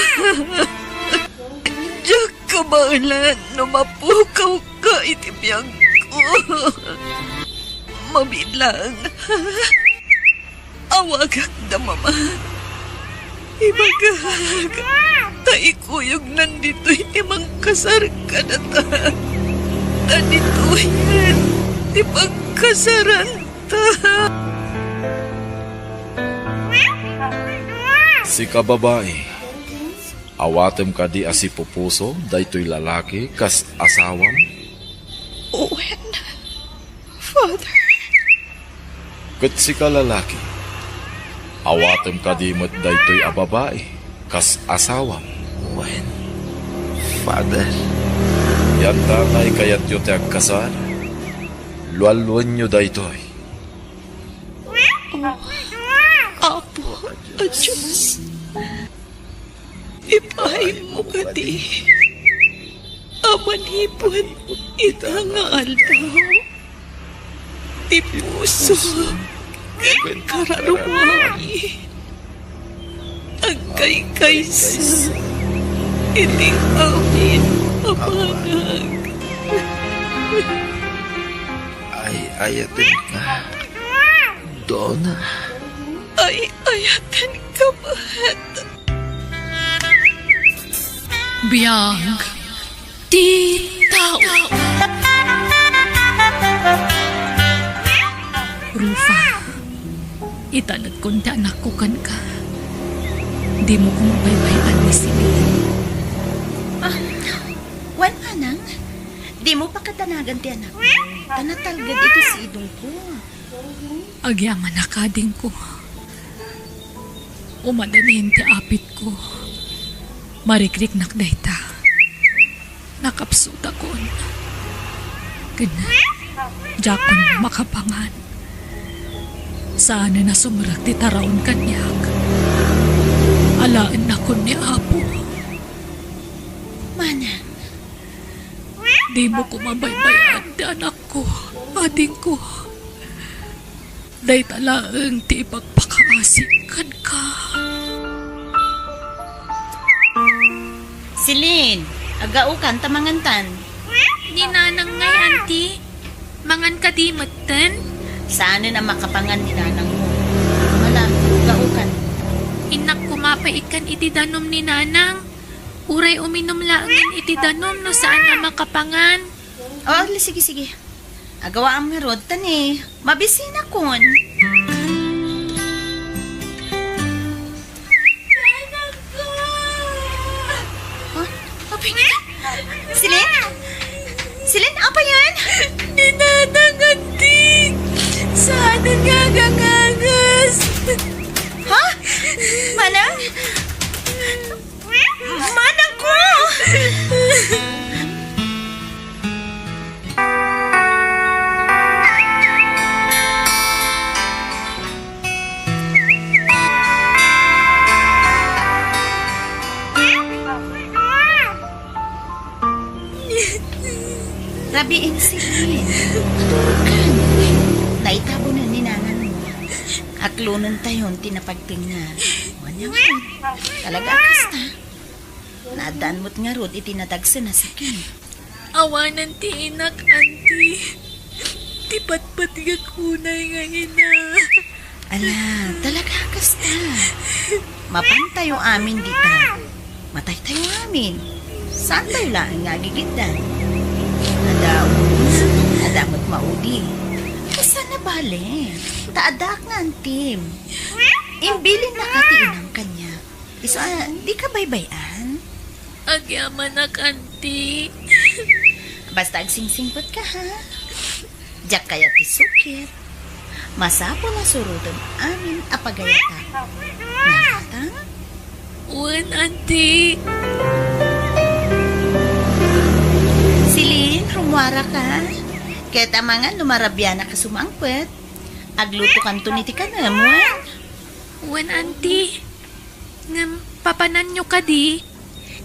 Diak kabaelan no mapukawka iti biagko. Mabilang. Awagak da mama. Ibagak ta ikuyognan ditoy ti mangkasar kadata. Ta ditoyen ti pagkasaranta. Sika, babai, awatem kadi a sipupuso daytoy lalaki kas asawam? Wen, Father. Ket sika, lalaki, awatem kadi met daytoy a babai kas asawam? Wen, Father. Yantangay kayatyo ti agkasar? Lualuenyo daytoy. O Apo a Dios, ipaaymo kadi a manipud ita nga aldaw ti puso ken kararuami. Agkaykaysa iti amin a banag. Ay-ayatenka, Donna. Ay-ayatenka met. Biag ti tao. Rufa, italekon ti anakko kenka. Dimo koma baybay-an ni Celine. Ah, wen, manang, dimo pakadanagan ti anakko. Ta natalged iti sidongko. Agyamanak, adingko. Umadanin ti apitko. Marikriknak dayta. Nakapsutakon. Ken diakon makapangan. Saanen a sumrek ti taraon kaniak. Alaennakon ni Apo. Manang. Dimo koma baybay-an ti anakko, adingko. Dayta laeng ti ipakpakaasik kenka. Celine, agaokan ta mangantan. Ni nanang ngay, anti. Mangan kadi metten? Saanen a makapangan ni nanangmo. Mala, agaokan. Innak koma pay ikkan iti danum ni nanang. Uray uminum laengen iti danum no saan a makapangan. Oh, sige, sige. Agawaam ngarud, ta ni, mabisinakon. Huh? Apay nga? Celine? Celine, apay yan? Ni nanang, anti. Saanen nga agangagas. Ha? Manang? Manang ko! Rabii, Celine. Turkan. Naitabonen ni nanang mo. Aklonentayon ti napagtengnga. Wen, wen. Talaga a kasta. Naaddaan met ngarud iti nadagsen a sakit. Awanen ti inak, anti. Ti patpatgek unay nga ina. Ala, talaga kasta. Mapantayo amin dita. Mataytayo amin. Saantayo laeng nga agigiddan. Adda, adda met maudi. Kasta na bale. Ta addaak nga antim. Imbilin na ka ti inam kaniak. Isu a, dika baybay-an? Agyamanak, anti. Basta agsingsingpet ka, ha? Diak kayat ti sukir. Masapul a surotem amin a pagayatak. Nagatang? Wen, anti. Celine, rummuara ka. Ket amangan no marabianak a sumangpet. Aglutokanton iti kanem, wen? Wen, anti. Ngem, papananyo kadi?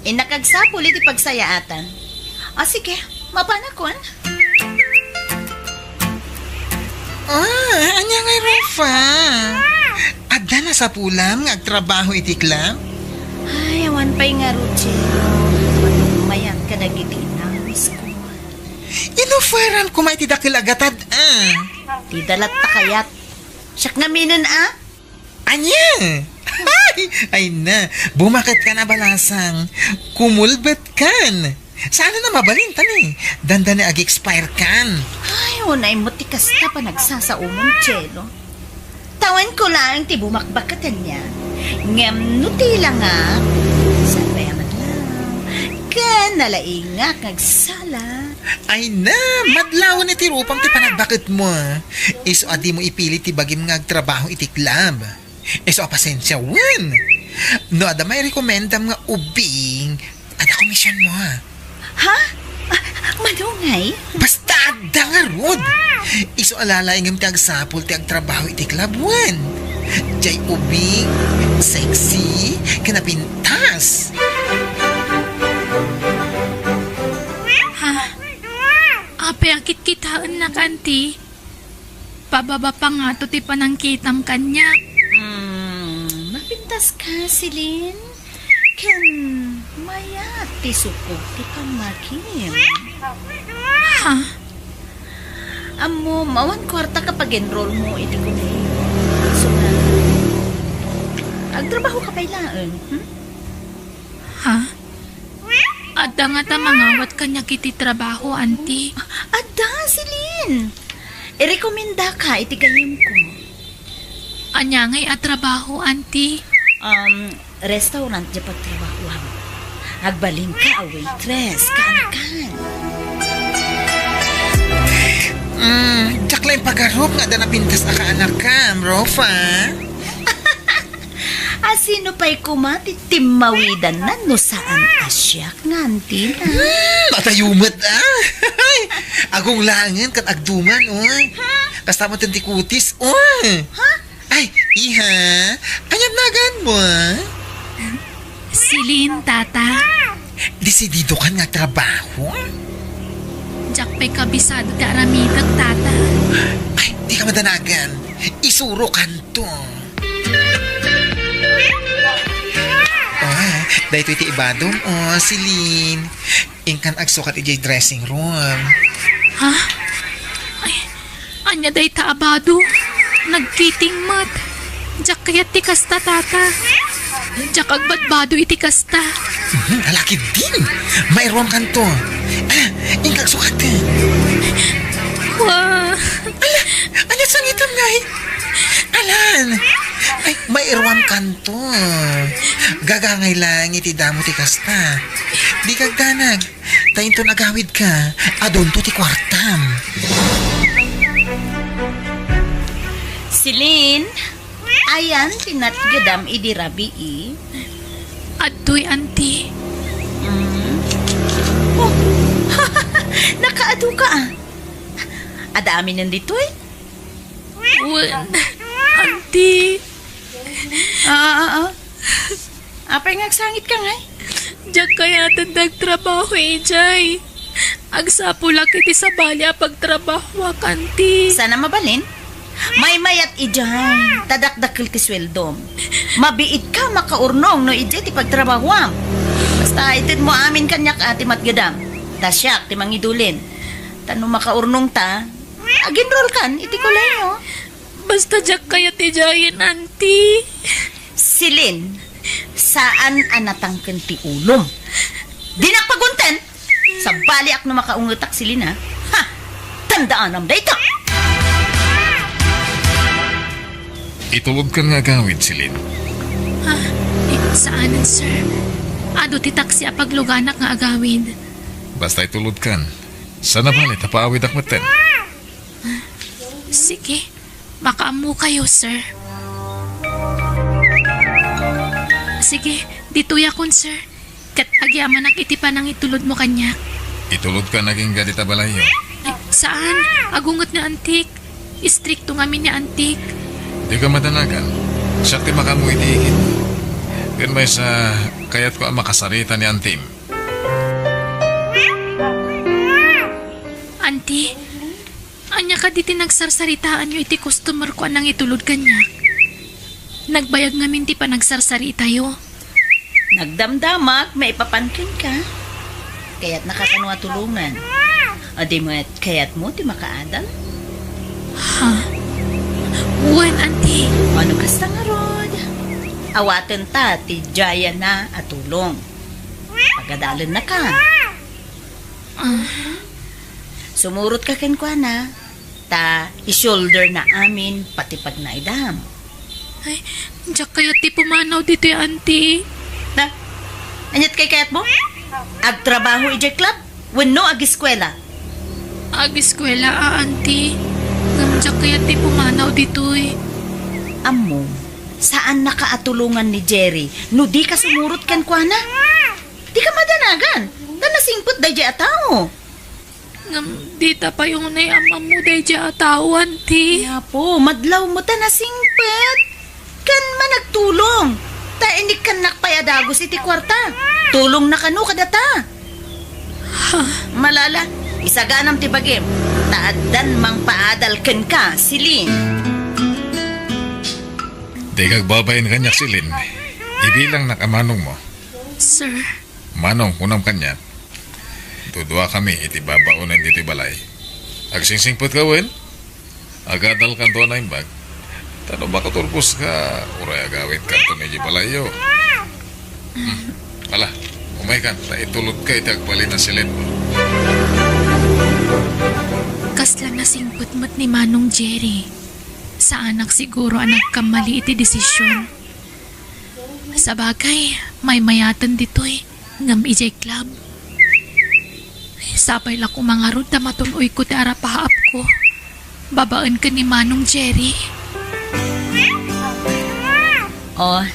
Innak agsapul iti pagsayaatan. O, sige, mapanakon. Ah, ania ngay, Rufa? Adda nasapulam nga agtrabaho iti club? Ay, awan pay ngarud, Chelo. Mayat kadagiti inawisko. Inoferan koma iti dakel a gatad, ah. Ti dalat ta kayat. Siak ngaminen, ah. Ania? Ay, ay na, bumaketkan a balasang. Kumulbetkan. Saan na mabalin, tani? Dandani agi-expire kan. Ay, unay mo ti kasta panagsasaomon, Chelo. Tawenko laeng ti bumakbaket kaniak. Ngem no ti langak, saan pay a madlaw? Ken nalaingak nga agsala. Ay na, madlawen iti rupam ti panagbaketmo, ah. Isu a dimo ipili ti bagim nga agtrabaho iti club. Isu a pasensia, wen. No adda mairekomendam nga ubing, adda komisionmo, ah. Ha? Ah, madungay? Basta adda ngarud. Isu a lalaingem ti agsapul ti agtrabaho iti club, wen. Diay ubing, sexy, ken napintas. Ha? Apay a kitkitaennak, anti? Pababa pa ngato ti panangkitam kaniak. Hmm, mapintas ka, Celine? Ken mayat ti sukog ti pammagim. Ha? Ammom, awan kuarta ka pag-enroll mo iti kolehiyo. Isu nga, agtrabaho ka pay laeng, hmm? Ha? Adda ngata mangawat kaniak iti trabaho, Auntie. Adda, Celine. Irekomendaka iti gayyemko. Ania ngay a trabaho, Auntie? Um, restaurant diay pagtrabahoam. Agbalinka a waitress, kaanakan. Mm, diak laeng pagarup nga adda napintas a kaanakam, Rofa. A sino pay koma ti timmawidanna no saan a siak nga antina? Hmm, matayo met, ah. Agunglangen ket agduman, oh. Kasta met ti kutis, oh. Ha? Ay, iha, ania naganmo, ah? Celine, Tata. Desididokan nga trabaho? Diak pay kabisado ti aramidek, Tata. Ay, dika madanagan. Isurokanto. Ah, daytoy ti ibadom, oh, Celine. Inkan agsukat idiay dressing room. Ha? Ay, ania dayta a bado? Nagkiting met. Diak kayat ti kasta, Tata. Diak agbadbado iti kasta. Mhm, ala ketdin. Mairuamkanto. Ala, inka agsukat. Wa. Ala, ania sangitam ngay? Alan. Ay, mairuamkanto. Gagangay lang iti damo ti kasta. Dika agdanag. Ta inton agawidka, adunto ti kuartam. Celine, ayan ti natgedam idi rabii? Adtoy, Auntie. Mm. Oh, nakaaduka, ah. Adda aminen ditoy? Wen, Auntie. Ah, ah, ah. Apay nga agsangitka ngay? Diak kayaten ti agtrabaho idiay. Agsapulak iti sabali a pagtrabahoak, Auntie. Saan a mabalin? Maymayat idiay, ta dakdakkel ti sueldom. Mabiitka makaurnong no idiay ti pagtrabahoam. Basta itedmo amin kaniak a ti matgedam. Ta siak ti mangidulin. Ta no makaurnongta, agenrolkan iti kolehiyo. Basta diak kayat idiayen, Auntie. Celine, saan a natangken ti ulom. Dinak pagunten. Sabaliak no makaungetak, Celine, ha? Ha! Tandaanam dayta! Itulodkan nga agawid, Celine. Ah, eh, saanen, sir. Adu ti taksi a pagluganak nga agawid. Basta itulodkan. Saan a bale ta paawidak metten. Sige, makaammokayo, sir. Sige, ditoyakon, sir. Ket agyamanak iti panangitulodmo kaniak. Itulodkan agingga dita balayyo. Ay, saan? Agunget ni Antik. Istrikto ngamin ni Antik. Dika madanagan. Siak ti makaammo iti igidmo. Ken maysa, kayatko a makasarita ni Antim. Anti, ania kadi ti nagsarsaritaanyo iti customer ko a nangitulod kaniak? Nagbayag ngamin ti panagsarsaritayo. Nagdamdamak maipapan kenka. Kayatnaka kano a tulongan? O di met, kayatmo ti makaadal? Ha? Wen, Anti. Ano kasta ngarud? Awaten ta ti diayna a tulong. Pagadalennaka. Ah. Sumurotka kenkuana, ta i-shoulder na amin pati pagnaidam. Ay, diak kayat ti pumanaw ditoy, Anti. Na, aniat kay kayatmo? Agtrabaho idiay club? Wenno agiskuela? Agiskuela a, Anti. Ngem diak kayat ti pumanaw ditoy. Ammom, saannaka a tulongan ni Jerry no dika sumurot kenkuana. Dika madanagan, ta nasingpet daydiay a tao. Ngem dita pay unay am-ammo daydiay a tao, Anti. Apo, madlaw met ta nasingpet. Ken managtulong. Ta inikkannak pay a dagus iti kuarta. Tulongna kano kadata. Ha? Malala, isaganam ti bagim. Ta addan mangpaadal kenka, Celine. Dika agbabain kaniak, Celine. Ibilangnak a manongmo. Sir. Manong, kunam kaniak. Duduakami iti babaonen ditoy balay. Agsingsingpetka wen? Agadalkanto a naimbag. Ta no makaturposka, uray agawidkanto idiay balayyo. Hmm. Ala, Umaykan, ta itulodka iti agbalin a silenmo. Kasla nasingpet met ni Manong Jerry. Saanak siguro a nagkamali iti desisyon. Sabagay, maymayaten ditoy, ngem idiay club. Sapay la koma ngarud ta matun-oyko ti arapaapko babaen ken ni Manong Jerry. Oh,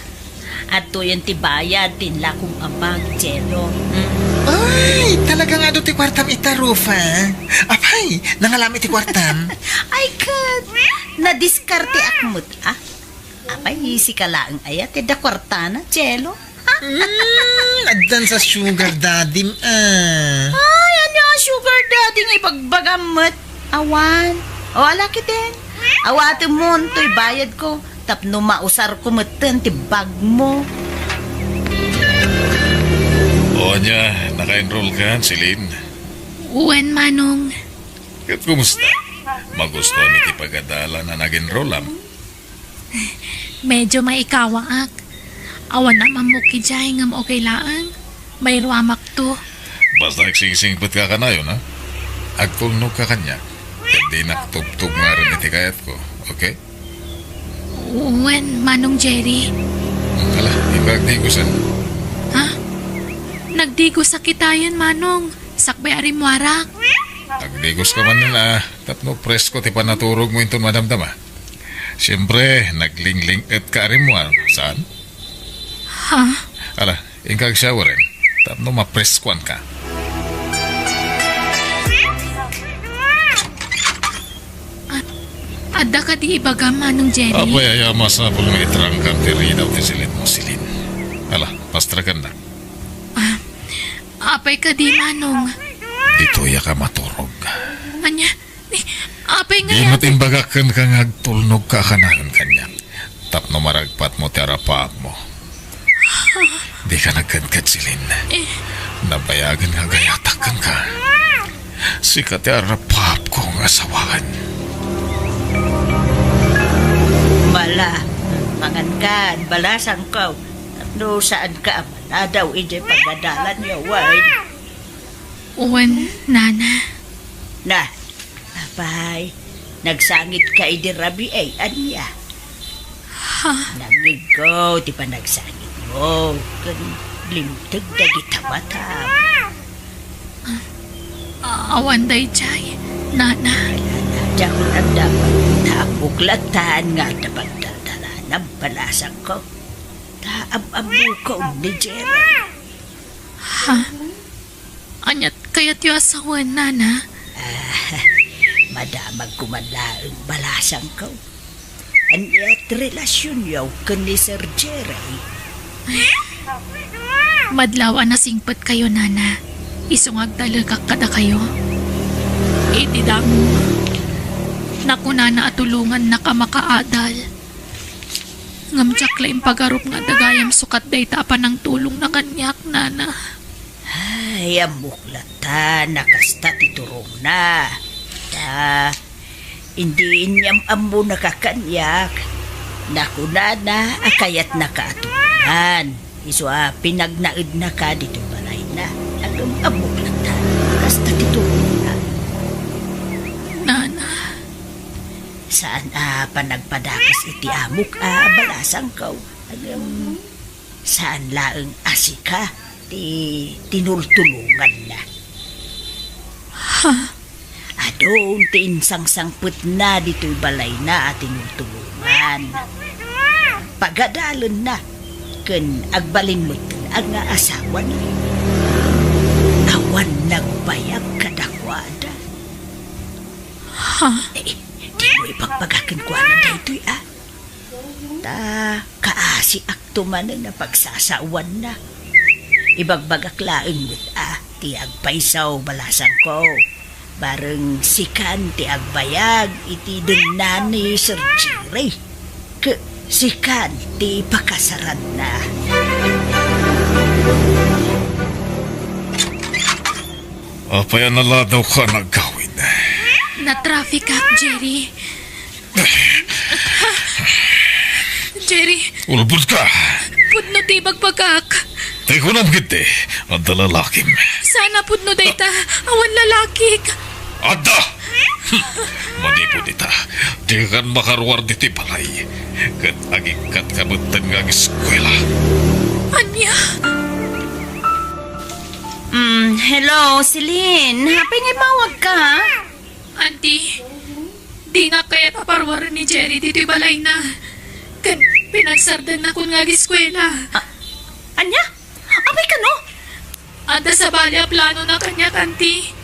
adtoyen ti bayad ti inlakom a bag, Jello. Hmm? Ay, talaga nga adu ti kuartam ita, Rufa. Apay, nangalam iti kuartam? Ay, ket, nadiskarteak met, ah. Apay, sika laeng aya ti adda kuartana, Jello? Hmm, addan sa sugar daddy-m, ah. Ay, ania a sugar daddy nga ibagbagam met? Awan. O, ala ketdin. Awatemon toy bayadko tapno mausarko metten ti bagmo. O, ania, naka-enroll ka, Celine? Wen, Manong. Ket kumusta? Magustuam iti pagadalan a nag-enrollam? Medyo maikawaak. Awan a mammok idiay ngem okay laeng. Mairuamakto. Basta agsingsingpetka kanayon, ha? Agtulnogka kaniak. Ket dinak tubtubngaren iti kayatko, okay? Wen, Manong Jerry. Ala, di ka agdigosan? Ha? Nagdigosak itayen, Manong. Sakbay a rimmuarak. Agdigoska manen, ah, tapno presko ti panaturogmo inton madamdama. Siempre, naglingling-etka a rimmuar, saan? Ha? Ala, inka agsaweren, tapno mapreskoanka. A-, adda kadi ibagam, Manong Jerry? Apay, aya masapul nga itrangkam ti ridaw ti silitmo, Celine. Ala, pastrakennak. Ah, apay kadi, Manong? Ditoyak a maturog. Ania? Ni, apay nga Di met imbagak kenka nga agtulnogka a kanayon kaniak tapno maragpatmo ti arapaapmo. Dika nagkedked, Celine. Eh. Nabayagen nga agayatak kenka. Sika ti arapaapko nga asawaen. Bala, mangankan, balasangko. Tapno saanka a manadaw idiay pagadalanyo, wen? Wen, Nana. Na, apay, nagsangitka idi rabii, ania? Ha? Nangigko ti panagsangitmo, ken limteg dagita matam. A-, awan daydiay, Nana. Diak met adda, ta ammok latta nga adda pagdaldalanam, balasangko. Ta am-ammokon ni Jerry. Ha? Aniat kayatyo a sawen, Nana? Ah, madamagko man laeng, balasangko. Aniat relasionyo ken ni Sir Jerry? Madlaw a nasingpetkayo, Nana. Isu nga agtalekak kadakayo. Iti damo, nakunana a tulongannaka a makaadal. Ngem diak la impagarup nga adda gayam sukat dayta a panangtulongna kaniak, Nana. Ay, ammok latta a kasta ti turongna. Ta, idi inyam-ammonaka kaniak, nakunana a kayatnaka a tulongan. Isu a pinagnaednaka ditoy balayna. Ngem ammok latta a kasta ti turongna. Nana. Saan a panagpadakes iti amok a balasangko. Ngem saan laeng a sika ti tinultulonganna. Ha? Adun ti insangsangpetna ditoy balayna a tinultulongan. Pagadalenna ken agbalin met nga asawana. Awan nagbayag kadakuada. Ha? Eh, dimo ibagbaga kenkuana daytoy, a? Ta kaasiakto manen a pagsasaoanna. Ibagbagak laeng met a ti agpayso, balasangko. Bareng sikan ti agbayag iti denna ni Sir Jerry. Ket sikan ti pakasaranna. Apay a naladawka a nagawid? Natraffic ak, Jerry. Jerry. Ulbodka! Pudno ti ibagbagak. Ti kunam ketdi, adda lalakim. Saan a pudno dayta, awan lalakik. Adda! Hmm. Manipud ita, dikan makaruar ditoy balay. Ket agikkatka metten nga ageskuela. Ania? Mm, hello, Celine. Apay nga immawagka? Auntie, dinak kayat a paruaren ni Jerry ditoy balayna. Ken pinagsardengna kun nga ageskuela. A-, ania? Apay kano? Adda sabali a planona kaniak, Auntie.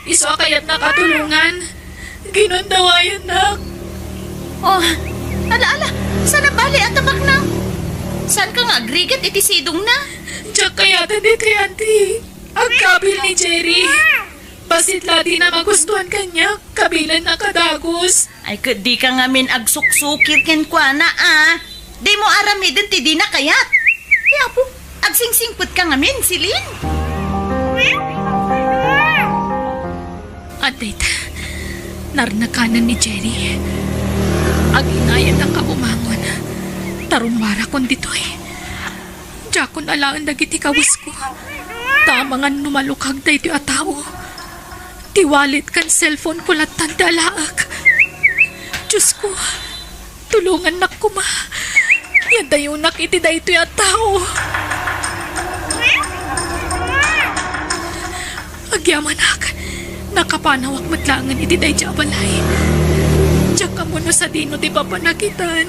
Isu a kayatnak a tulongan. Ginundawayannak. Oh, ala, ala. Saan a bali a tabakna? Saanka nga agrigat iti sidongna? Diak kayaten ditoy, Auntie. Agkabil ni Jerry. Bassit la dina magustuan kaniak, kabilenna a dagus. Ay, ket dika ngamin agsuksukir kenkuana, a. Dimo aramiden ti dina kayat. Ti Apo, agsingsingpetka ngamin, Celine. Adda ita, narnakanen ni Jerry. Aginayatak a bumangon. Tarumbarakon ditoy. Diakon alaen dagiti kawesko. Ta amangan no malukag daytoy a tao. Ti wallet ken cellphone ko lattan ti alaek. Diosko, tulongannak koma. Yadayonak iti daytoy a tao. Agyamanak, nakapanawak met laengen iti daydiay a balay. Diak ammo no sadino ti papanakitan.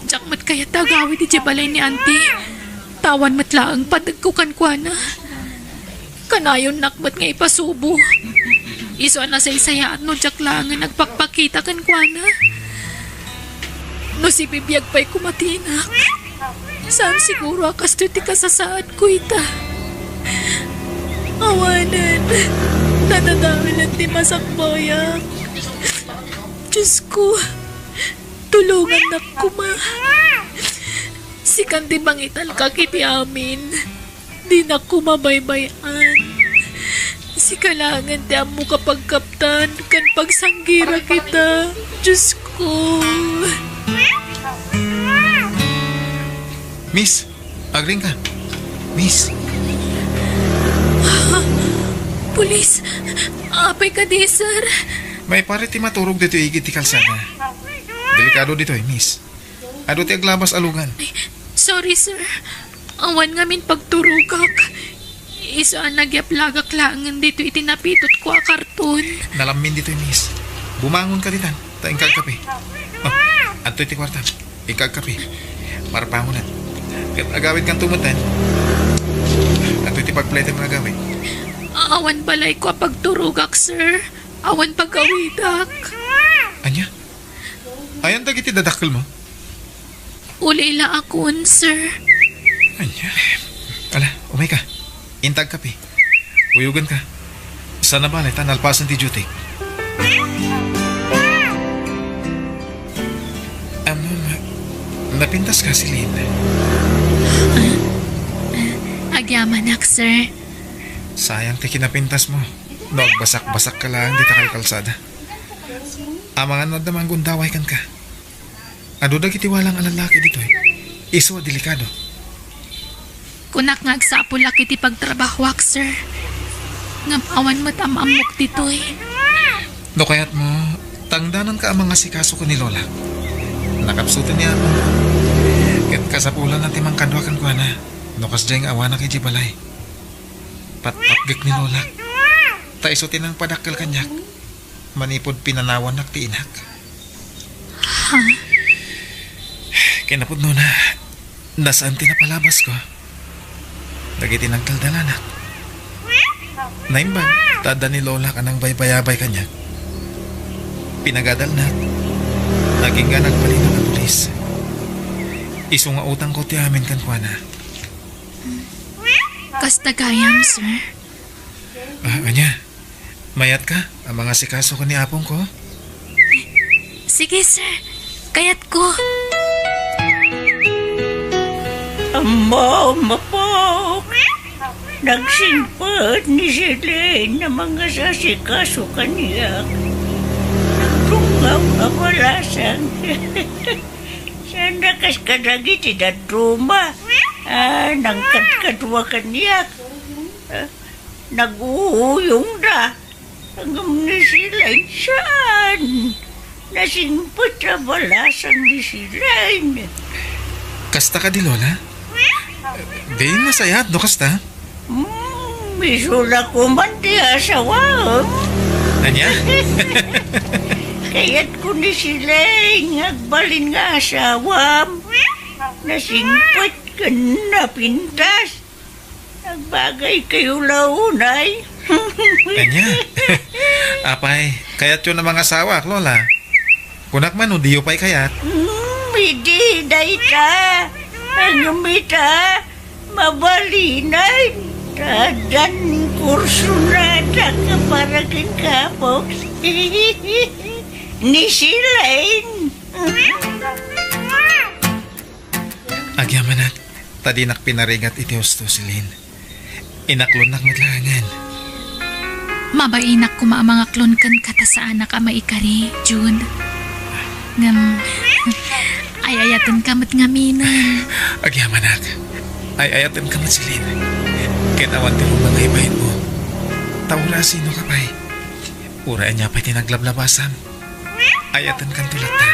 Diak met kayat ti agawid idiay balay ni Auntie. Ta awan met laeng pategko kenkuana. Kanayonnak met nga ipasubo. Isu a nasaysayaat no diak laengen agpakpakita kenkuana. No sibibiag pay koma ti inak, saan siguro a kastoy ti kasasaadko ita. Awanen, nadadaelan ti masakbayak. Diosko, tulongannak koma. Sikan ti pangitalkak iti amin. Dinak koma baybay-an. Sika laengen ti ammo a pagkaptan ken pagsanggirak ita, Diosko. Miss, agriingka. Miss. Pulis, apay kadi, sir? Maiparit ti maturog ditoy igid ti kalsada. Delikado ditoy, miss. Adu ti aglabas a lugan. Ay, sorry, sir. Awan ngamin pagturogak. Isu a nagyaplagak laengen ditoy iti napitotko a karton. Nalammin ditoy, miss. Bumangonka ditan, ta inka agkape. Oh, adtoy ti kuartam. Inka agkape. Marpangonak. Ket agawidkanto metten. Adtoy ti pagpletem nga agawid. Awan balayko a pagturogak, sir. Awan pagawidak. Ania? Ayan dagiti dadakkelmo? Ulila akon, sir. Ania? Ala, umayka. Inta agkape. Kuyoganka. Saan a bale ta nalpasen ti duty. Ammom, napintaska, Celine? Agyamanak, sir. Sayang ti kinapintasmo. No agbasakbasakka laeng dita kalkalsada. Amangan no adda manggundaway kenka. Adu dagiti walang a lallaki ditoy. Isu a delikado. Kunak nga agsapulak iti pagtrabahoak, sir. Ngem awan met am-ammok ditoy. No kayatmo, tangdananka a mangasikaso ken ni Lola. Nakapsuten ni Apo. Ket kasapulanna ti mangkadua kenkuana. No kasdiay nga awanak idiay balay. Patpatgek ni Lola. Ta isu ti nangpadakkel kaniak. Manipud pinanawannak ti inak. Ha? Kinapudnona, nasaan ti napalabasko? Dagiti nagdaldalanak. Naimbag, ta adda ni Lola a nangbaybayabay kaniak. Pinagadalnak, agingga nagbalin a pulis. Isu nga utangko ti amin kenkuana. Kasta gayam, sir. Ah, ania? Mayatka a mangasikaso ken ni apongko? Sige, sir. Kayatko. Ammom, apok. Nagsingpet ni Celine a mangasikaso kaniak. Nagdungngaw a balasang. Saan a kas kadagiti dadduma. Ah, nangkadkadua kaniak. Ah, nag-uuyongda. Ngem ni Silain saan. Nasingpet a balasang ni Silain. Kasta kadi, Lola? Di nasayaat no kasta? Hmm, isu la koman ti asawam. Ania? Kayatko ni Silain nga agbalin nga asawam. Nasingpet ken napintas. Nagbagaykayo la unay. Ania? Apay, kayatyo a mangasawaak, Lola? Kunak man no diyo pay kayat. Hmm, idi dayta. Ngem ita, mabalinen. Addan kursunada para ken kapok. Ni Silain. Agyamanak, ta dinak pinarigat iti husto, Celine. Inaklonnak met laengen. Mabainak koma a mangaklon kenka ta saanak a maikari, Jude. Ngem, ay-ayatenka met ngaminen. Agyamanak, ay-ayatenka met, Celine. Ket awan ti rumbeng a ibainmo. Ta uray asinoka pay, uray ania pay ti naglablabasam, ayatenkanto latta.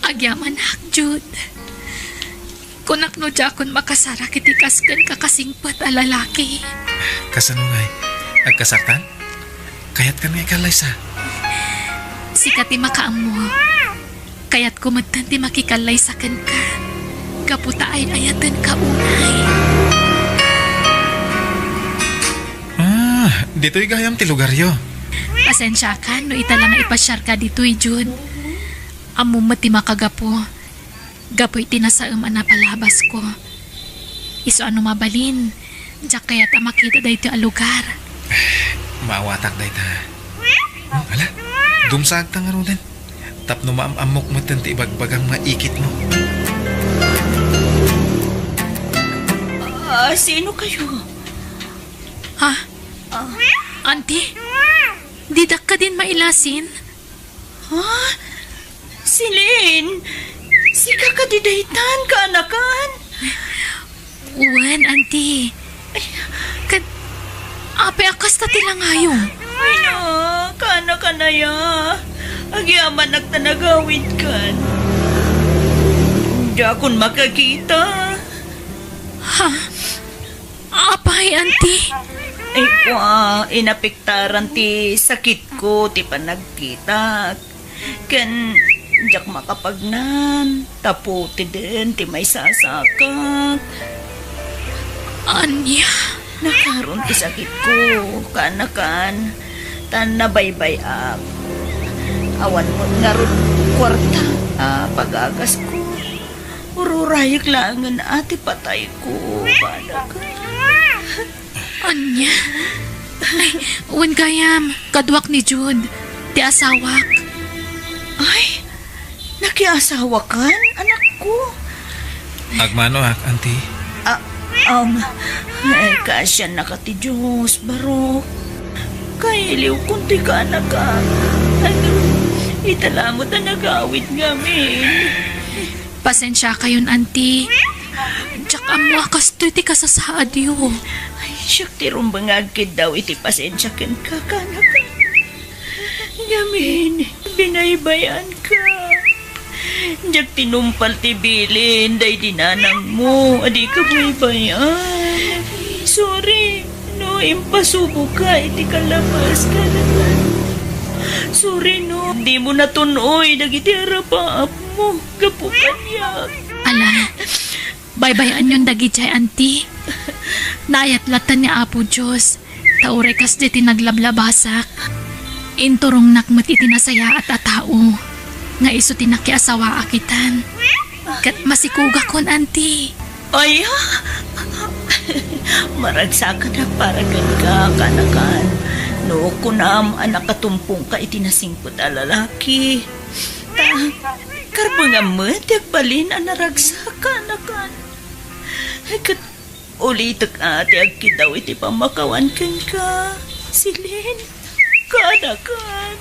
Agyamanak, Jude. Kunak no diakon makasarak iti kas kenka kasingpet a lalaki. Kasano ngay? Agkasaktan? Kayatkan nga ikallaysa? Sika ti makaammo. Kayatko metten ti makikallaysa kenka. Gapu ta ay-ayatenka unay. Ah, ditoy gayam ti lugaryo. Pasensiakan no ita la nga ipasiarka ditoy, Jude. Ammom met ti makagapu. Gapu iti nasaem a napalabasko. Isu a no mabalin, diak kayat a makita daytoy a lugar. Maawatak dayta. Hmm, ala, dumsaagta ngaruden. Tapno maam-ammok metten ti ibagbagam nga ikitmo. Ah, sino kayo? Ha? Ah. Auntie? Didak kadin mailasin? Ha? Celine, sika kadi daytan, kaanakan? Wen, Auntie. Ket, apay a kasta ti langayom? Ay na, kaanakan aya. Agyamanak ta nagawidkan. Diakon makakita. Ha? Apay, Auntie? Ay, kua, inapektaran ti sakitko ti panagkitak. Ken diak makapagnan, ta putiden ti maisasakak. Ania? Nakaron ti sakitko, kaanakan, ta nabaybay-ak. Awan met ngarud kuarta a pagagasko. Ururayek laengen a ti patayko, kaanakan. Ania? Ay, wen gayam, kaduak ni Jude, ti asawak. Ay, nakiasawakan, anakko? Agmanoak, Auntie. Ah, um, ay, kaasiannaka ti Dios, barok. Kailiwkon ti kaanakak. Ay, ita la met a nagawid ngamin. Pasensiakayon, Auntie. Diak ammo a kastoy ti kasasaadyo. Ay, siak ti rumbeng nga agkiddaw iti pasensia kenka, kaanakan. Ngamin, binaybay-anka. Diak tinumpal ti bilin daydi nanangmo a dika baybay-an. Sorry no impasuboka iti kalabas, kaanakan. Sorry no dimo natun-oy dagiti arapaapmo. Gapu kaniak. Ala, baybay-anyon dagidiay, Auntie. Naayat latta ni Apo Dios, ta uray kasdiay ti naglablabasak. Inturongnak met iti nasayaat a tao, nga isu ti nakiasawaak itan. Ket masikugakon, Auntie. Aya? Maragsakanak para kenka, kaanakan. No kunam a nakatumpongka iti nasingpet a lalaki, ta karbengam met ti agbalin a naragsak, kaanakan. Ket ulitek a ti agkiddaw iti pammakawan kenka, Celine, kaanakan.